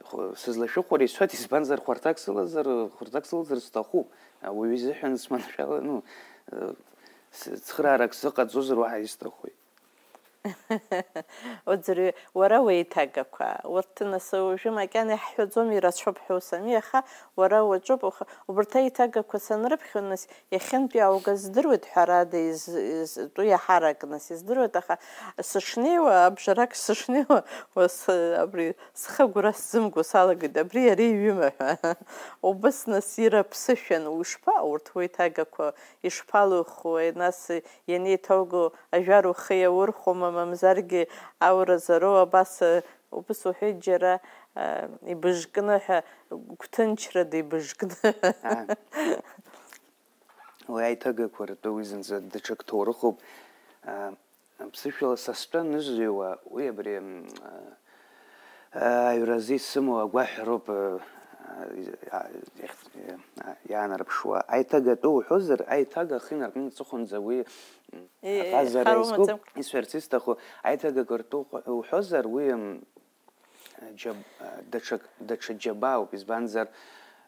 хә-, сызлашәыхәари сҳәоит, избанзар, хәарҭак сылазар, хәарҭак сылазар сҭахуп. Ауаҩы изыҳәан сманшәала, ну, э, с-, цхыраарак сзыҟаҵозар, уаҳа исҭахуи? Уӡырҩы, уара уеиҭагақәа, урҭ нас уажәы макьана иаҳҳәаӡом, ирацәоуп ҳәа ус ами, аха уара уаҿуп, ух-, убарҭ аиҭагақәа санрыԥхьо, нас Иахьынтәи ааугаз здыруеит, ҳәарада, из-, изтәу иаҳаракны сыздыруеит, аха сышнеиуа, абжарак сышнеиуа, уа сы-, абри схы агәра сзымго салагеит, абри иара иҩыма ҳәа. Убыс нас ира ԥсышәан, ушԥа, урҭ уеиҭагақәа ишԥалухуеи, нас ианеиҭоуго ажәар ухы иаурхәома, мамзаргьы ауразоуроу абас, убыс уҳәеит џьара, а, ибыжкны ҳәа, гәҭынчрада ибыжкны. Аа. Уи аиҭагақәа ртәы уи зынӡа даҽак ҭоурыхуп. Аԥсышәала са стәы анызыҩуа, уи абри, м, а, аҩразы исымоу агәаҳәароуп, а, а, иахь-, а, иаанарԥшуа. Аиҭагатәы уҳәозар, аиҭага ахы инаркны аҵыхәанӡа уи, м, Е, аҟазара хар изку, умаӡам. Исҳәарц исҭаху, аиҭагақәа ртәы уҳәозар, уи, м, џьаб-, даҽак, даҽа џьабаауп, избанзар,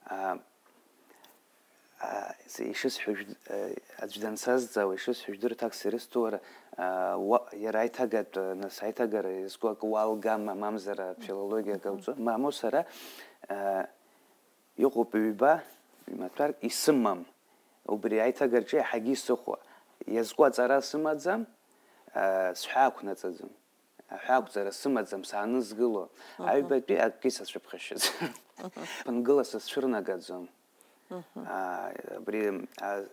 а, а, с-, ишысҳәо жәд-, а, аӡә дансазҵаауа, ишысҳәо жәдырҭак са ирыстәу, а, уа-, иара аиҭагатә, а, нас аиҭагара иазку акы уалгама, мамзар афилологиа акы Мгм. уҵо-, мамоу сара, а, иҟоуп ҩба, маҭәарк исымам, убри аиҭагараҿы иаҳагьы исыхәо, иазку аҵара сымаӡам, а, сҳәаақәнаҵаӡом. Аҳәаақәҵара сымаӡам, саанызгыло. Мгм. Аҩбатәи акгьы сацәыԥхашьаӡом. Мгм. Ԥынгыла сызцәырнагаӡом. Мгм. Аа, абри, а,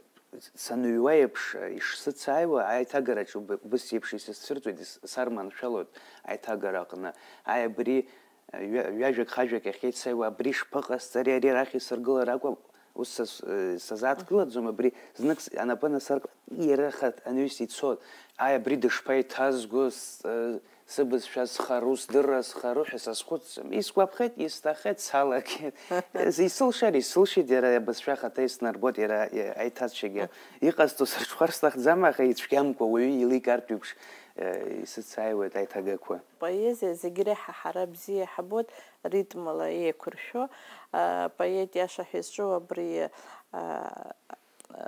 саныҩуа еиԥш, ишсыцааиуа, аиҭагараҿы уб-, убыс еиԥш исызцәырҵуеит, ис-, сарманшәалоит аиҭагара аҟны. Аи, абри, ҩа-, ҩажәак-хажәак иахьеицааиуа, абри шԥаҟасҵари, ари арахь исыргылар акәым, ус саз-, э, сазааҭгылаӡом, абри знык с-, анапы насырк, иара хат-, анаҩс ицоит. Аи, абри дышԥаиҭазго, с-, э, сыбызшәа зхару, сдырра зхару ҳәа сазхәыцӡом. Исгәаԥхеит, исҭахеит, салагеит. Исылшар, исылшеит, иара абызшәа ахаҭа иснарбоит, иара, иа-, аиҭазшьагьы. Иҟасҵо сырҽхәар сҭахӡам, аха ицәгьамкәа уаҩы еиликаартә еиԥш, э, исыцааиуеит аиҭагақәа. Поезиа зегь реиҳа ҳара бзиа иаҳбоит ритмала еиқәыршәо. Апоет иаша ҳәа изҿу абри, а,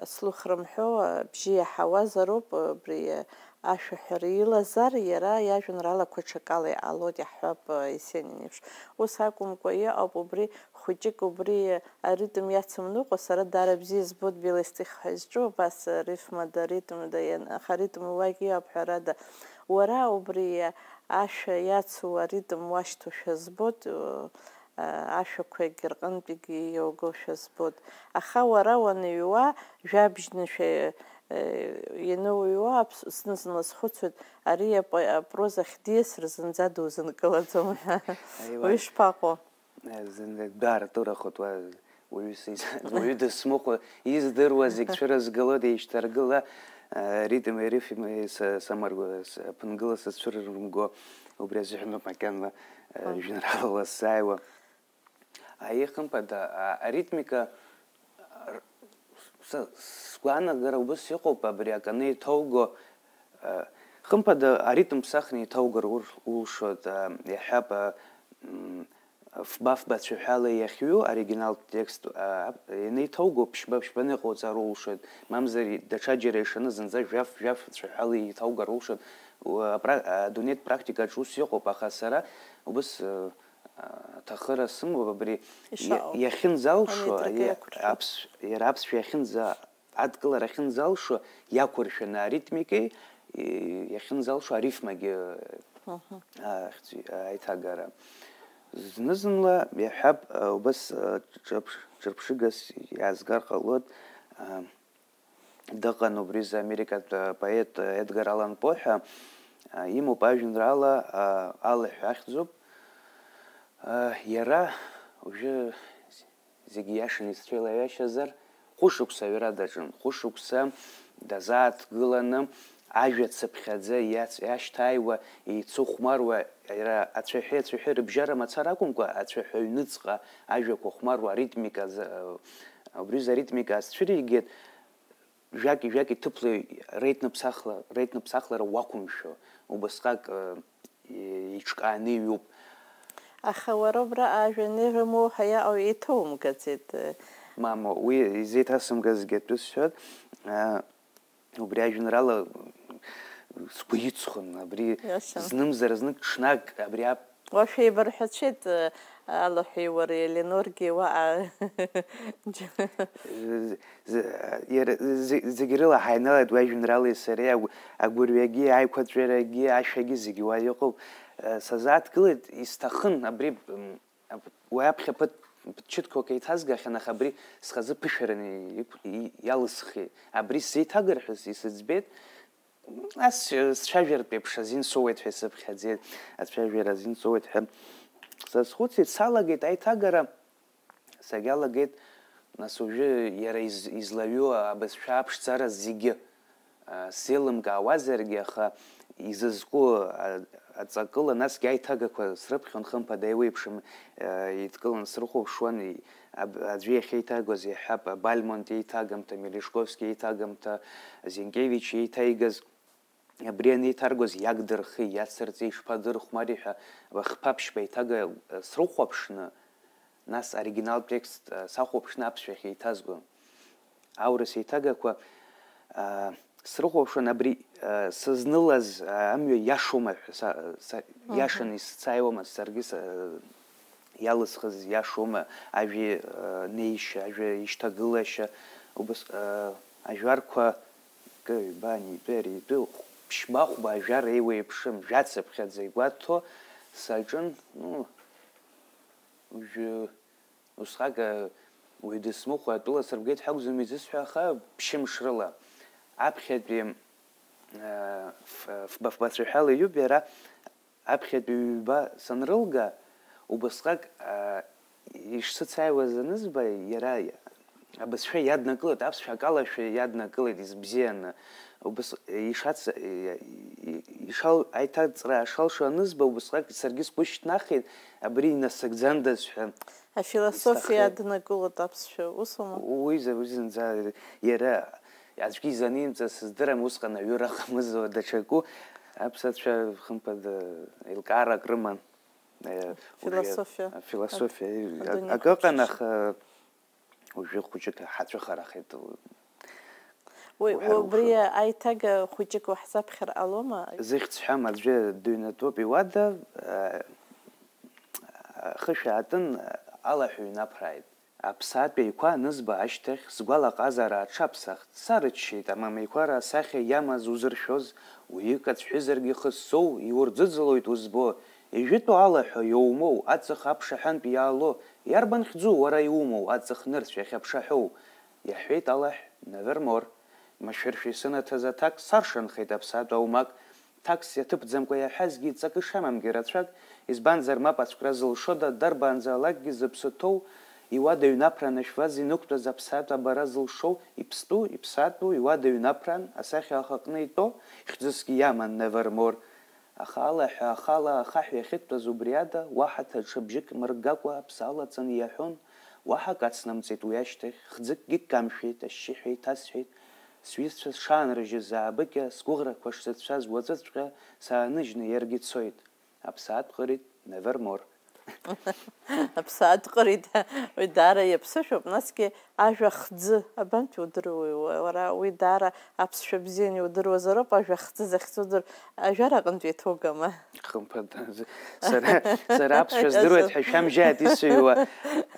слухрымҳәо, бжьы иаҳауазароуп, абри ашәаҳәара илазар, иара иажәеинраалақәа ҽакала иҟалоит, иаҳҳәап, Есенин еиԥш. Ус акәымкәа, иҟоуп убри хәыҷык, убри аритм иацымныҟәо, сара даара бзиа избоит Белый стих ҳәа изҿу, абас арифмада, аритмда иан-, аха аритм уагь иоуп, ҳәарада, уара убри ашәа иацу аритм уашьҭоушәа збоит, ашәақәагь рҟынтәигьы иоугошәа збоит. Аха уара уаныҩуа, жәабжьнышәа, э, иануҩуа, аԥс-, зны-зынла схәыцуеит, ари апо-, апроза ахь диасыр зынӡа дузынкылаӡом ҳәа. Аиуа. Уи шԥаҟоу? Э, зын-, дара турахоит уа, уаҩы сиз-, уаҩы дысмыхәо, издыруа зегь цәырызгало, деишьҭаргыла, э, ритми рифми са-, самаргәа, с-, ԥынгыла сызцәырымго, убри азыҳәаноуп макьанала, э, Мм. Жәеинраалала сзааиуа. Аиеи, хымԥада, а, аритмика, р-, с-, сгәаанагара убыс иҟоуп, абри аканы иҭоуго, а, хымԥада, аритм ԥсахны иҭоугар ур-, улшоит, а, иаҳҳәап, а, м, фба-фба цәаҳәала иахьҩу оригиналтә текст, а, ианиҭоуго ԥшьба-ԥшьбаны иҟауҵар улшоит, мамзар даҽаџьара ишаны зынӡа жәаф-жәаф цәаҳәала иҭоугар улшоит. Уа-, апра-, адунеитә практикаҿ ус иҟоуп, аха сара убыс, а, аҭахыра сымоуп абри иа-, Ишаҟоу. Иахьынӡалшо, Аметрика иа-, иақәыршәо. Аԥс-, иара аԥсшәа иахьынӡа-, адкылара ахьынӡалшо, иақәыршәаны аритмикеи, и-, иахьынӡалшо арифмагьы, Мгм. Ахьӡ-, аиҭагара. Зны-зынла, иаҳҳәап, убыс, ҿырԥш-, ҿырԥшыгас иаазгар ҟалоит, а, Дыҟан убри зы америкатә поет Едгар Аллан По ҳәа, а, имоуп ажәеинраала, а, Алыҳәа ахьӡуп. А, иара уажәы зегьы иашаны исцәеилаҩашьазар, хәышықәса аҩра даҿын. Хәышықәса дазааҭгыланы, ажәа цыԥхьаӡа иац-, иашьҭааиуа, еицыхәмаруа, иара ацәаҳәеи ацәаҳәеи рыбжьара мацара акәымкәа, ацәаҳәа аҩныҵҟа ажәақәа хәмаруа аритмика азы, а, убри азы аритмика азцәыригеит. Жәаки-жәаки ҭыԥла реиҭныԥсахла-, реиҭныԥсахлара уақәымшәо, убасҟак, э, еиҿкааны иҩуп. Аха уара убра ажәа анырымоу ҳәа иаҟоу еиҭоумгаӡеит, э. Мамоу, уи изеиҭасымгазгьы атәы сҳәоит, э, убри ажәеинраала сгәы иҵхон, абри Иашан. Знымзар знык ҽнак абри ап-, Уа шәеибарҳәацәеит, э, Алыҳәеи уареи, Еленоргьы уаҟа. З-, з-, иара, з-, зегь рыла ҳаиналеит уи ажәеинраалеи сареи, агә-, агәырҩагьы, аиқәаҵәарагьы, ашәагьы зегь уа иҟоуп. Э, сазааҭгылеит, исҭахын, абри, м, ап-, уи аԥхьа ԥыҭ, ԥыҭ ҷыдқәак еиҭазгахьан, аха абри схазы ԥышәараны иқә-, и-, иалысхит. Абри сзеиҭагар ҳәа исыӡбеит. Ас, э, сцәажәартә еиԥш азин соуеит ҳәа исыԥхьаӡеит, ацәажәара азин соуеит ҳәа сазхәыцит, салагеит аиҭагара, сагьалагеит, нас уажәы иара из-, излаҩу абызшәа аԥшӡара зегьы, а, сзеилымкаауазаргьы, аха изызку, а, аҵакыла насгьы аиҭагақәа срыԥхьон, хымԥада, еиуеиԥшым, а, еидкыланы срыхәаԥшуан, и-, аб-, аӡәы иахьеиҭагоз иаҳҳәап, Бальмонт иеиҭагамҭа, Мережковски иеиҭагамҭа, Зинкевич иеиҭаигаз. абри анеиҭаргоз иагдырхи, иацырҵеи, ишԥадырхәмари ҳәа, хԥа-ԥшьба еиҭага, э, срыхәаԥшны, нас оригинал текст, э, сахәаԥшны аԥсшәахь еиҭазгон. Аурыс еиҭагақәа, э, срыхәаԥшуан абри, э, сызнылаз, э, амҩа иашоума ҳәа, са, са, Мгм. иашаны исцааиуамызт, саргьы са, э, иалысхыз иашоума, ажәа, э, неишьа, ажәа ишьҭагылашьа, убас, э, ажәарқәа кы, ҩба, анитәи, аритәи, ԥшьба-хәба ажәа реиуеиԥшым, жәацыԥхьаӡа игәаҭо саҿын, ну, уажәы усҟак, э, уаҩ дысмыхәо атәыла сырбгеит ҳәа акәӡам изысҳәо, аха ԥшьымш рыла. Аԥхьатәи, э, ф-, фба-фба цәаҳәала иҩуп иара, аԥхьатәи ҩба санрылга, убасҟак, э, ишсыцааиуаз анызба, иара абызшәа иаднакылеит, аԥсшәа акалашәа иаднакылеит, избзианы. Убас, ишац-, ишал-, аиҭаҵра шалшо анызба, убасҟак саргьы сгәы шьҭнахит, абри инасыгӡандаз ҳәа. Афилософиа исҭаххеит. Аднакылоит аԥсшәа, усоума? Уи за-, уи зынӡа иара аӡәгьы изанимҵаз сыздырам, усҟан аҩыра ыҟамызт даҽаку, аԥсацәа, хымԥада, еилкаарак рыман. Э, Философиа. Уажәы, афилософиа, Ад-, э, адунеи акы ыҟан, хәаҽ. Аха уажәы хәыҷык ҳацәыхарахеит. Уи, уҳәар убри уша. Аиҭага хәыҷык уаҳзаԥхьар ҟалома? Зыхьӡ ҳәам аӡәы дыҩнатәоуп иуада, э, ахышә аатын, алаҳәа ҩнаԥрааит. Аԥсаатә еиқәа анызба ашьҭахь, сгәалаҟазаара аҽаԥсахт, сарыччеит, амамеиқәара асахьа иамаз узыршәоз, уаҩык аӡә ҳәызаргьы хызсоу, иурӡыӡылоит узбо, ижәытәу алаҳәа иоумоу, аҵых аԥшаҳәантә иаало, иарбан хьӡу уара иумоу, аҵых нырцә иахьаԥшаҳәоу? Иаҳәеит алаҳә, Невермор. Машәыршәа исынаҭаз аҭак саршанхеит аԥсаатә аумак, ҭакс иаҭыԥӡамкәа иаҳәазгьы ҵакы шамамгьы рацәак, избанзар, мап ацәкра зылшода, дарбанзаалакгьы зыԥсы ҭоу, иуада ҩнаԥраны ашәваз инықәтәаз аԥсаатә абара зылшоу, иԥстәу, иԥсаатәу, иуада ҩнаԥран, асахьа ахаҟны итәоу, хьӡысгьы иаман Невермор. Аха алаҳәа ахала ахаҳә иахьыктәаз убри ада, уаҳа ҭаҽа бжьык мыргакәа аԥсы алаҵаны иаҳәон, уаҳа акы ацнамҵеит уи ашьҭахь, хӡыкгьы ккамшәеит, ашьшьыҳәа иҭасҳәеит, сҩызцәа сшаанрыжьыз аабыкьа, сгәыӷрақәа шсыцәцаз уаҵәыҵәҟьа сааныжьны иаргьы цоит. Аԥсаатә ҟырит, Невермор. Аԥсаатә ҟырит, уи даара иаԥсышәоуп, насгьы ажәа хӡы, абантәи удыруеи уа-, уара, уи даара аԥсшәа бзианы иудыруазароуп, ажәа хӡы захьӡу дыр-, ажәар аҟынтә иҭоугама? Хымԥада, сара, сара аԥсшәа здыруеит ҳәа шәамжьааит исыҩуа,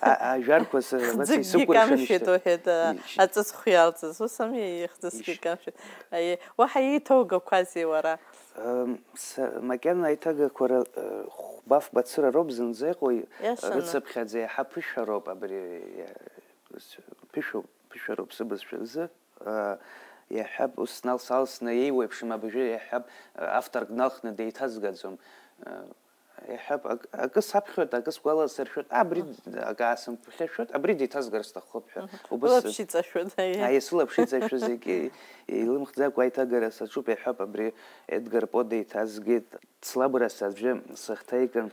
а-, ажәарқәа сы-, Хӡыкгьы исыкәыршан камшәеит, ишьҭа-, уҳәеит, а, ишь-, аҵыцхә иалҵыз, ус ами, хӡысгьы ишь-, камшәеит. Аиеи, уаҳа ииҭоугақәазеи уара? Ам, са-, макьана аиҭагақәа ра-, э, хәба-фба цыра роуп зынӡа иҟоу, Иашаны. Рыцыԥхьаӡа иаҳа ԥышәароуп абри, иа-, с-, ԥышәоуп, ԥышәароуп сыбызшәа рзы. Э, иаҳҳәап, ус налс-аалсны еиуеиԥшым абыржәы, иаҳҳәап, э, авторк дналхны деиҭазгаӡом. Э, иаҳҳәап, ак-, акы саԥхьоит, акы сгәаласыршәоит, абри Мгм. Акы аасымԥхьашәоит, абри деиҭазгар сҭаххоуп ҳәа. Мгм. Убас Лаԥш иҵашәоит, аиеи. Аиеи, сылаԥш иҵашәоз егьи еилымхӡакәа аиҭагара саҿуп, иаҳҳәап, абри Едгар По деиҭазгеит, слабрас аӡәы сыхҭаикын,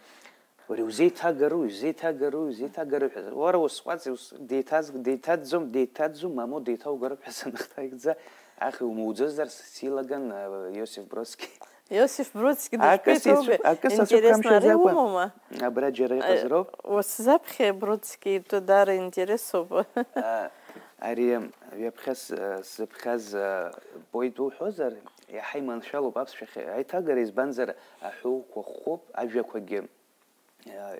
уара иузеиҭагару, иузеиҭагару, иузеиҭагару ҳәа. Уара усҟәаҵи, ус-, деиҭаз-, деиҭаӡӡом, деиҭаӡӡом, мамоу, деиҭаугароуп ҳәа саныхҭаикӡа, аха иумуӡозар, силаган, э, Иосиф Бродски. Иосиф Бродски Акы дышԥеиҭоугеи? Сацәык-, акы Интересно, сацәыԥхамшьаӡакәа, ара иумоума? Абра џьара иҟазароуп. Э, усзаԥхьа Бродски итәы даара интересоуп. А, ари ҩаԥхьа с-, э, сзыԥхьаз, э, поет уҳәозар, иаҳа иманшәалоуп аԥсшәахь аиҭагара, избанзар, аҳәоуқәа хәхәоуп, ажәақәагьы, э,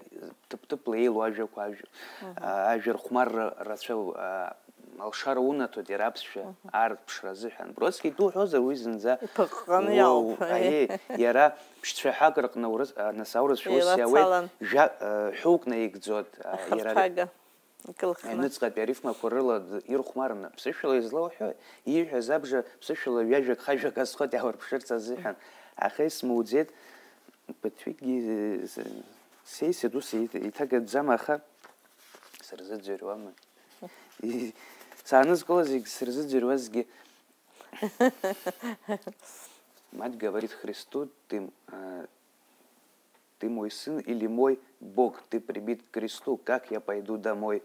ҭыԥ-ҭыԥла еилоу ажәақәа, ажә-, Мгм. А, ажәа рхәмарра рацәоу, а, алшара унаҭоит иара аԥсшәа Мгм. Аарԥшра азыҳәан. Бродски итәы уҳәозар, уи зынӡа Иԥыҟҟаны уоу, иауп, аиеи, иара ԥшьцәаҳәак рҟны урыс-, а, нас аурысшәа ус иауеит, Еилацалан. Жә-, а, ҳәоук наигӡоит, а, иара Ахырԥага. Икылхны. Аҩныҵҟатәи арифмақәа рыла д-, ирхәмарны, ԥсышәала излоуҳәо, ииҳәаз абжа ԥсышәала ҩажәак-хажәак азхоит иаурԥшырц азыҳәан. Аха исмуӡеит, ԥыҭҩыкгьы, э, с-, сеисит, ус еит-, еиҭагаӡам, аха сырзыӡырҩуама? И-, саанызкыло зегь сырзыӡырҩуазгьы. Мать говорит Христу, ты, э, Ты мой сын или мой Бог, ты прибит к кресту, как я пойду домой?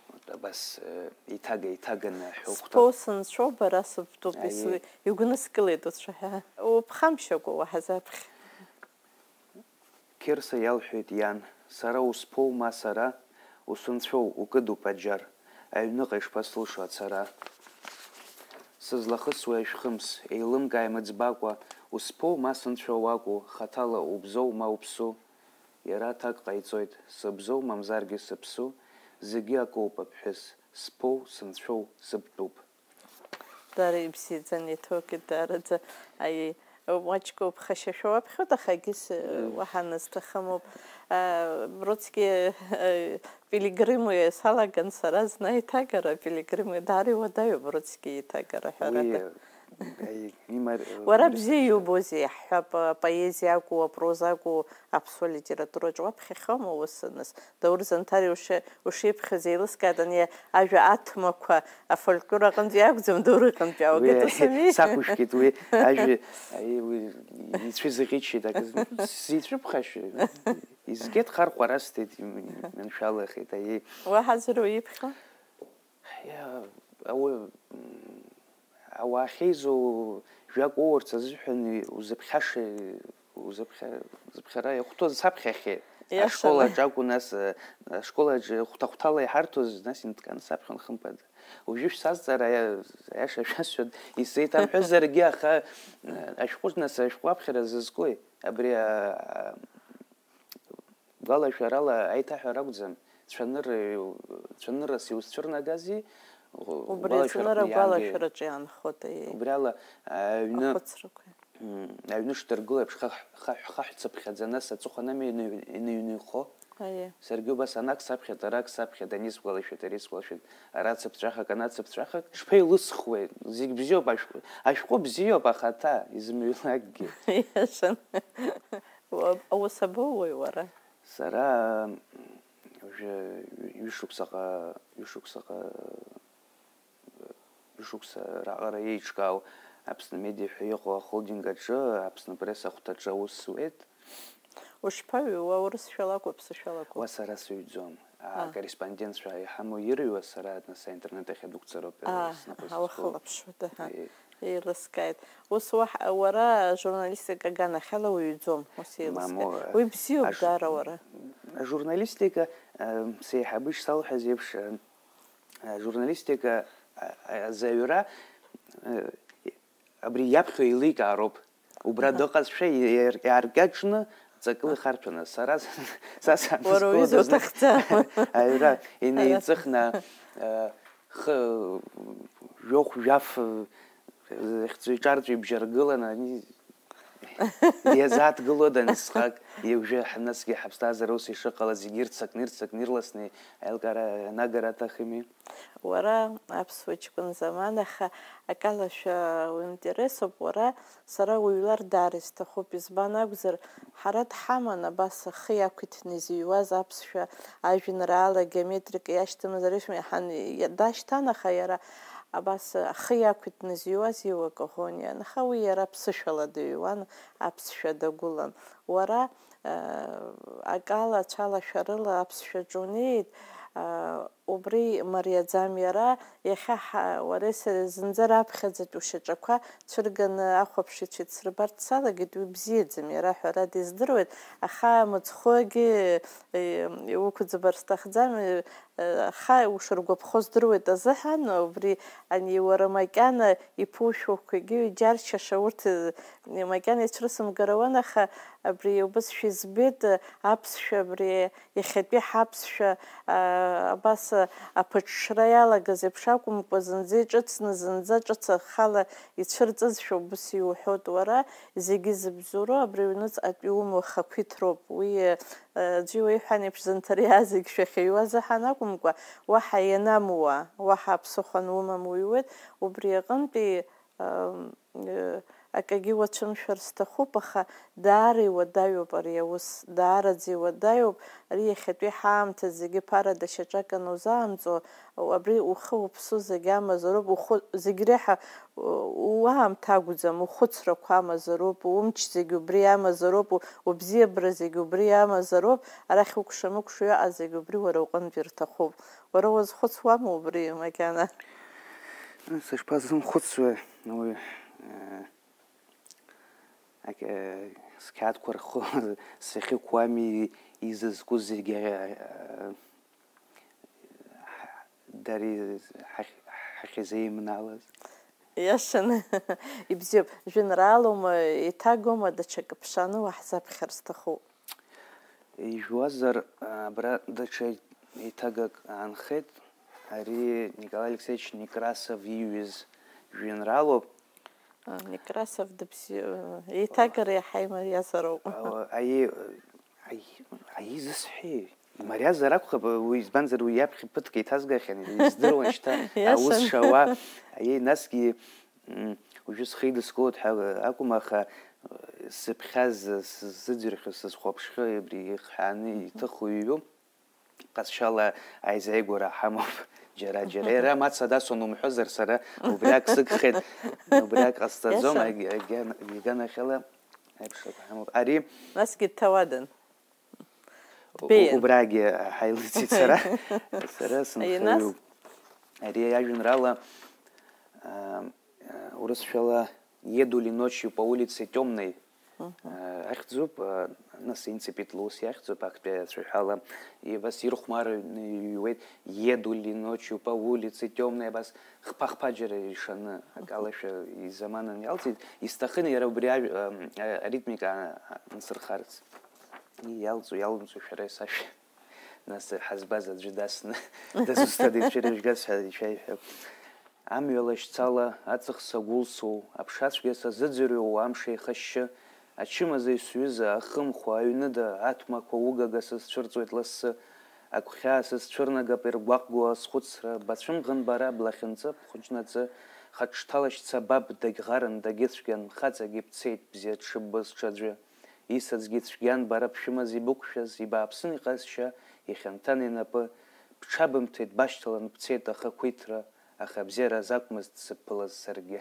Вот Абас, э, иҭага-иҭаганы аҳәоухәҭа. Сԥоу сынцәоу бара сыбтәуп, Аиеи. ису-, игәныскылеит уцәаҳәа. Уԥхамшьакәа уаҳа заԥхьа. Қьырса иалҳәеит иан, сара усԥоу, ма сара, усынцәоу, укыдуп аџьар, аҩныҟа ишԥасылшо ацара? Сызлахысуеи ашәхымс, еилымкааи мыӡбакәа, усԥоу, ма сынцәоу уакәу, хаҭала убзоу, ма уԥсу? Иара аҭак ҟаиҵоит, сыбзоу, мамзаргьы сыԥсу, зегьы акоуп аԥҳәыс, сԥоу, сынцәоу, сыбтәуп. Дара ибзиаӡаны иҭоугеит, даараӡа. Аиеи, маҷк уԥхашьашәа уаԥхьоит, аха егьыс, э, уаҳа назҭахымоуп. Э, Бродски, э, Пилигримы салаган сара зны аиҭагара, Пилигримы даара иуадаҩуп Бродски иҭагара, ҳәарада. Уи, аи, имар-, Уара имар- бзиа иубозеи, иаҳҳәап, апоезиа акәу, апроза акәу, аԥсуа литератураҿ уаԥхьахьоума ус аныс? Даур Занҭариа уши-, ушиԥхьаз еилыскааит, ани ажәа аҭмақәа афольклор аҟынтәи акәӡам, Даур иҟынтәи Уи аугеит, ус ами? сақәышәкит, уи ажәа, аи, уи ицәызыӷьыччеит, акы зны сицәыԥхашьо, изгеит, хархәарасҭеит, им-, иманшәалахеит, аиеи. Уаҳа зыруа иԥхьо? Иа-, ауаҩ, м, ауаа ахьеизоу жәак уоурц азыҳәан узыԥхьаша, узыԥхьа-, узыԥхьара иахәҭоу саԥхьахьеит. Иашаны. Ашколаҿ акәу, нас, э, ашколаҿ хәҭа-хәҭала иҳарҭоз, нас инҭкааны саԥхьон, хымԥада. Уажәы шәсазҵаара, аиа-, аиаша шәасҳәоит, исеиҭамҳәазаргьы, аха, э, ашәҟәы, нас, ашәҟәы аԥхьара зызкуи? Абри, а, а, гәалашәарала аиҭаҳәара акәӡам, цәанырра, цәаныррас иузцәырнагази, Убри гәалашәарақәа ацәанырра иаангеи. Агәалашәараҿы иаанхоит, аиеи. Убри ала, аҩны, Ахәыцрақәа. м, аҩны шдыргыло еиԥш, хаҳә-, хаҳә-, хаҳәцыԥхьаӡа, нас аҵыхәанами ины-, иныҩныҩхо? Аиеи. Саргьы убас анак саԥхьеит, арак саԥхьеит, ани сгәалашәеит, ари сгәалашәеит, ара цыԥҵәахак, ана цыԥҵәахак, шԥеилысхуеи? Зегь бзиоуп, ашәҟәы, ашәҟәы бзиоуп, ахаҭа, изымҩлакгьы. Иашан. Уа-, аус абоуои уара? Сара, м, уажәы ҩышықәсаҟа, ҩышықәсаҟа, ҩышықәса раҟара еиҿкаау Аԥсны Медиа ҳәа иҟоу ахолдинг аҿы, Аԥсны Пресс ахәҭаҿы аус зуеит. Ушԥаҩуа, урысшәала акәу, аԥсышәала акәу? Уа сара сыҩӡом. А. Акорреспондентцәа иҳамоу ирыҩуа, сара нас аинтернет ахь адәықәҵароуп, Аа, снапы ауа зызку. Хылаԥшуа, аҳа. Е, Еилыскааит. Ус уаҳ-, уара ажурналистика аганахьала уҩӡом, ус еилыскааит. Мамоу, Уи бзиоуп аш- даара уара. Ажурналистика, э, сеиҳабы ишсалҳәаз еиԥш, э, ажурналистика, э, азаҩра, э, абри иаԥхьо еиликаароуп. Убра Аҳа. Дыҟазшәа иар-, иааркьаҿны ҵакыла ихарҭәаны. Сара, са Уара уҩыза санызкылдаз уҭахӡам. Аҩра инеиҵыхны, э, хы, жәохә, жәаф, э, хьҵәи-ҿарҵәи бжьаргыланы, ани, диазааҭгылода насҟак, ижәжа ҳнасгьы ҳаԥсҭазаара ус ишыҟалаз, зегьы ирццакны, ирццакны, ирласны аилкаара анагара аҭахыми? Уара аԥсуа ҷкәын заман, аха акалашәа уинтересуп, уара сара уҩлар даара исҭахуп, избан акәзар, ҳара дҳаман абас ахы иақәиҭны изыҩуаз аԥсшәа ажәеинраала геометрика иашьҭамызар ишәмеиҳан иа-, дашьҭан, аха иара абас ахы иақәиҭны изыҩуаз Иуа Коӷониа, аха уи иара ԥсышәала дыҩуан, аԥсшәа дагәылан. Уара, э, акала, ацәалашәарыла аԥсшәаҿы унеит, э, убри мариаӡам иара, иахьа ҳа-, уареи сареи зынӡа раԥхьаӡатәи ушьаҿақәа цәырганы ахәаԥшыҩцәа идсырбарц салагеит, уи бзиаӡам, иара ҳәарада издыруеит, аха мыцхәгьы, э, иуқәӡбар сҭахӡам, э, аха ушыргәаԥхо здыруеит азыҳәан, убри ани уара макьана иԥушәоуқәагьы иџьаршьаша урҭ, э, макьана ицәрысымгар ауан, аха абри убызшәа избеит, э, аԥсшәа абри Иахьатәи ҳаԥсшәа, аа, абас аԥыҽҽра иалагаз еиԥш акәымкәа, зынӡа иҿыцны, зынӡа ҿыц ахала ицәырҵызшәа убыс иуҳәоит уара, зегьы зыбзоуроу абри аҩныҵҟатәи умҩа хақәиҭроуп. Уи, аа, аӡәы иуеиҳәан еиԥш, зынҭариаа зегь шәахьыҩуа азыҳәан акәымкәа, уаҳа ианамуа, уаҳа аԥсыхәа анумам уҩуеит, убри аҟынтәи, аа, э, Акагьы уацәымшәар сҭахуп, аха даара иуадаҩуп ари аус, даараӡа иуадаҩуп. Ари иахьатәи ҳаамҭа зегьы ԥарада шьаҿак анаузаамҵо, абри ухы уԥсы зегь амазароуп, ухәы, зегь реиҳа, у-, уаамҭа акәӡам, ухәыцрақәа амазароуп, умч зегь убри амазароуп, у-, убзиабара зегь убри амазароуп, арахь укәша-мыкәша уаҟа зегь убри уара уҟынтә ирҭахуп. Уара уазхәыцуама убри макьана? Сышԥазымхәыцуеи, уи, э, Ак-, э, сқьаадқәа рхы сахьықәу ами изызку зегьы, э, дареи ҳахь-, ҳахьизеимналаз. Иашаны, ибзиоуп, жәеинраалоума, еиҭагоума, даҽакы ԥшааны уаҳзаԥхьар сҭахуп. Ижәуазар, абра даҽа еиҭагак аанхеит, ари Николаи Алексеевич Некрасов иҩыз жәеинраалоуп. А, Некрасов дыбзиа-, еиҭагара иаҳа имариазароуп. А, аи-, аи-, аизысҳәеи? Имариазар акәхап, уи, избанзар, уи иаԥхьа ԥыҭк еиҭазгахьан, издыруан шьҭа аус Иашан. Шауа. Аиеи, насгьы, м, уажәы схы идыскылоит ҳәа акәым, аха, э, сыԥхьаз, сзыӡырҩхьоу, сызхәаԥшхьоу абри ихҳәааны иҭыху иҩу. Ҟазшьала аизааигәара ҳамоуп џьара-џьара. Иара амаца дасуан умҳәозар, сара убриак сыгхеит, убриак ҟасҵаӡом, Иаша. Аг-, агьан-, иганахьала аиԥш акәа ҳамоуп. Ари Насгьы дҭауадан. У-, Дбеиан. Убрагьы ҳаилыҵит сара. Сара Аиас? Сынхаҩуп. Ари ажәеинраала, а, а, урысшәала «Еду ли ночью по улице тёмной». Мгм. Э, ахьӡуп, э, нас инципит лус иахьӡуп, актәи ацәаҳәала, и-, абас ирхәмарны иҩуеит, «Еду ли ночью по улице тёмной», абас хԥа-хԥа џьара ишаны, акалашәа изаманан иалҵит, исҭахын иара убри ажә-, ам, а, аритмика, а, а, нсырхарц. И иалҵу, иалымҵу шәара исашәа. Нас ҳазбаз аӡәы дасны, дызусҭада ицәырыжәгаз ҳәа ишәаиҳәап. Амҩа лашьцала аҵых сагәылсуоу, аԥшацәгьа сазыӡырҩуоу амш еихашьшьы, ачымазаҩ сҩыза, ахымхәа, аҩныда, аҭмақәа угага сызцәырҵуеит лассы, агәхьаа сызцәырнагап иргәаҟгоу азхәыцра, бацәымӷын бара, блахьынҵа, бхәыҷнаҵы, хаҿҭалашьца баб дагьӷарын, дагьыцәгьан, хаҵагьы бцеит, бзиа дшыббоз ҽаӡәы. Исаӡгьы цәгьан, бара бшәымаз ибықәшәаз, ибааԥсын иҟазшьа, ихьанҭан инапы, бҽабымҭеит, башьҭалан бцеит ахақәиҭра, аха абзиара азакәмызт сыбԥылаз саргьы.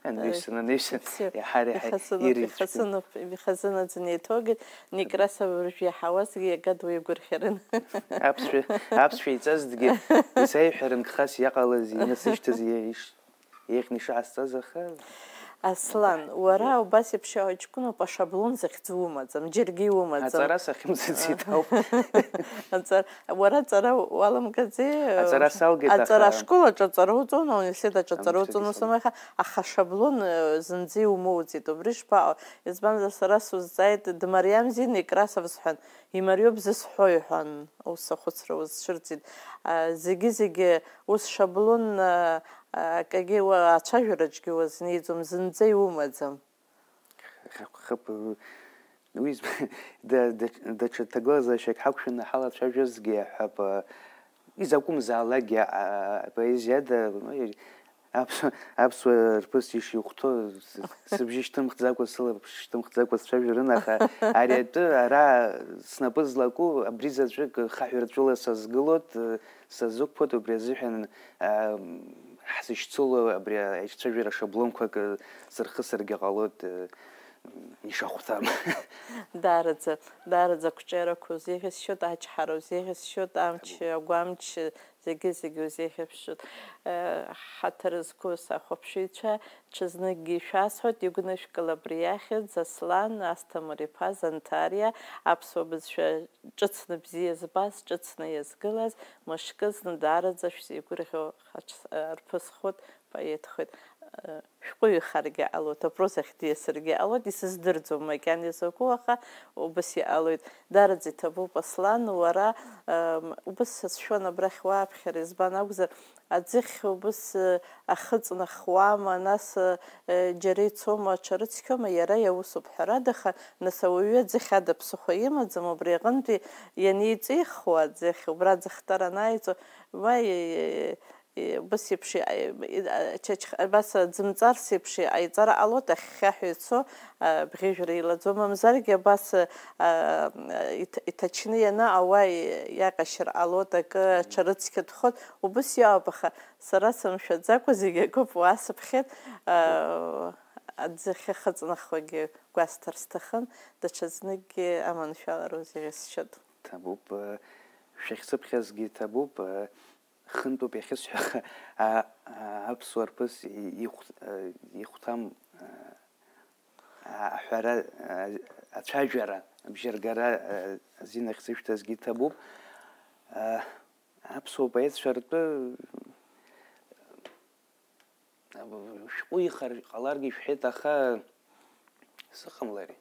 Анҩысан, анҩысан, Бзиа. Иаҳа-иаҳа Ихазынуп, ирыцәгьан. Ихазынуп, ихазынаӡаны еиҭоугеит. Некрасов уажә иаҳауазгьы иага дуаҩгәырӷьарын. Аԥсшәа, аԥсшәа иҵазҭгьы, исеиҳәаран гхас иаҟалаз, инасышьҭыз иа-, иш-, еиӷьны ишаасҵаз аха. Аслан, уара убас еиԥш ҷкәыноуп, ашаблон захьӡу умаӡам, џьаргьы иумаӡам. Аҵара сахьымӡацит ауп. Аҵар-, уара аҵара уаламгаӡеи? Аҵара салгеит, Аҵара аха ашкол аҿы аҵара уҵон, ауниверситет аҿы аҵара Ауниверситет уҵон, ус салгеит. Амаха, аха ашаблон, э, зынӡа иумоуӡеит, убри шԥаҟоу? Избанзар, сара сузҵааит, дмариамзи Некрасов сҳәан, имариоуп зысҳәо, иҳәан, ус ахәыцра узцәырҵит. А, зегьы-зегьы ус шаблон, а, а, акагьы уа-, ацәажәараҿгьы уазнеиӡом, зынӡа иумаӡам. Хыԥ-, хыԥ-, уи зб-, да-, да-, даҽа ҭагылазаашьак ҳақәшәаны ҳалацәажәозгьы иаҳҳәап, а, изакәымзаалакгьы, а, апоезиада, ну, аԥсуа, аԥсуа рԥыс ишихәҭоу, с-, сыбжьы шьҭымхӡакәа, сылаԥш шьҭымхӡакәа сцәажәарын, аха ари атәы ара снапы злаку, абри заҵәык хаҳәырҵәыла сазгылоит, сазықәԥоит, убри азыҳәан, а, ҳзышьцылоу абри аицәажәара шаблонқәак, сырхысыргьы ҟалоит, ишахәҭам. Даараӡа, даараӡа ақәҿиарақәа узеиӷьасшьоит, ачҳара узеиӷьасшьоит, амч, агәамч, зегьы-зегьы узеиӷьасшьоит. Ҳаҭыр зқәу сахәаԥшыҩцәа, ҽазныкгьы ишәасҳәоит, игәнышәкыл абри иахьӡ, Аслан Асҭамыр-иԥа Занҭариа, аԥсуа бызшәа ҿыцны бзиа збаз, ҿыцны иазгылаз, мышкызны даараӡа шәзеигәырӷьо хаҿ-, рԥысхоит, поетхоит. Шәҟәыҩҩхаргьы ҟалоит, апрозахь диасыргьы ҟалоит, исыздырӡом макьана изакәу, аха убас иҟалоит. Даараӡа иҭабуп, Аслан, уара, м, убас сацәшәон абрахь уааԥхьара, избан акәзар, аӡыхь убас, э, ахы ҵнахуама, нас, э, џьара ицома, аҽарыцқьома, иара иаусуп, ҳәарада, аха, нас, ауаҩы аӡыхь ада ԥсыхәа имаӡам, убри аҟынтәи ианеиҵихуа аӡыхь, убра аӡыхьтәара анааиҵо, ма, э, Убыс еиԥш иҟа-, и-, ачачх-, абас аӡымҵарс еиԥш иҟаиҵар ҟалоит, ахьхьаҳәа ицо, а, бӷьыжәра илаӡом, мамзаргьы абас, а, иҭ-, иҭачны ианаҟа уа и-, иаҟьашьыр ҟалоит, акы аҽарыцқьатәхоит, убыс иоуп, аха сара сымшәаӡакәа зегь акоуп, уаасыԥхьеит, а, аӡы ахьахыҵнахуагьы гәасҭар сҭахын, даҽазныкгьы аманшәалароузеи ҳәа сшьоит. Ҭабуп, э, шәахьсыԥхьазгьы ҭабуп, э, хынтәуп иахьысҳәо, а, а, аԥсуа рԥыс ихә-, э, ихәҭам, э, аҳәара, э, ацәажәара, абжьаргара, э, азин ахьсышәҭазгьы ҭабуп. Э, аԥсуа поетцәа ртәы шәҟәы ихар ҟаларгьы шәҳәеит, аха сыҟамлари?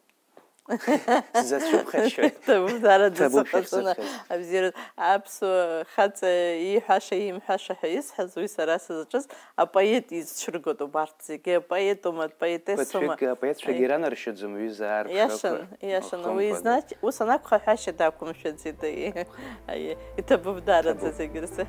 Сзацәыԥхашьоит. Ҭабуп, даараӡа. Ҭабуп, сыҟаҵаны шәахьсыԥхьаз. Абзиара, аԥсуа хаҵа ииҳәаша, иимҳәаша ҳәа исҳәаз, уи сара сызҿыз апоет изцәыргоит убарҭ зегьы, апоетума, апоетессума. Ԥыҭҩык апоетцәагьы Аи. Иранаршьаӡом, ҩыза аарԥшрақәа. Иашан, иашан, уи уахымкәан. Изнач-, ус анакәха, ҳәашьа дақәымшәаӡеит, аиеи. Аиеи, иҭабуп даараӡа Ҭабуп. Зегьы рзы.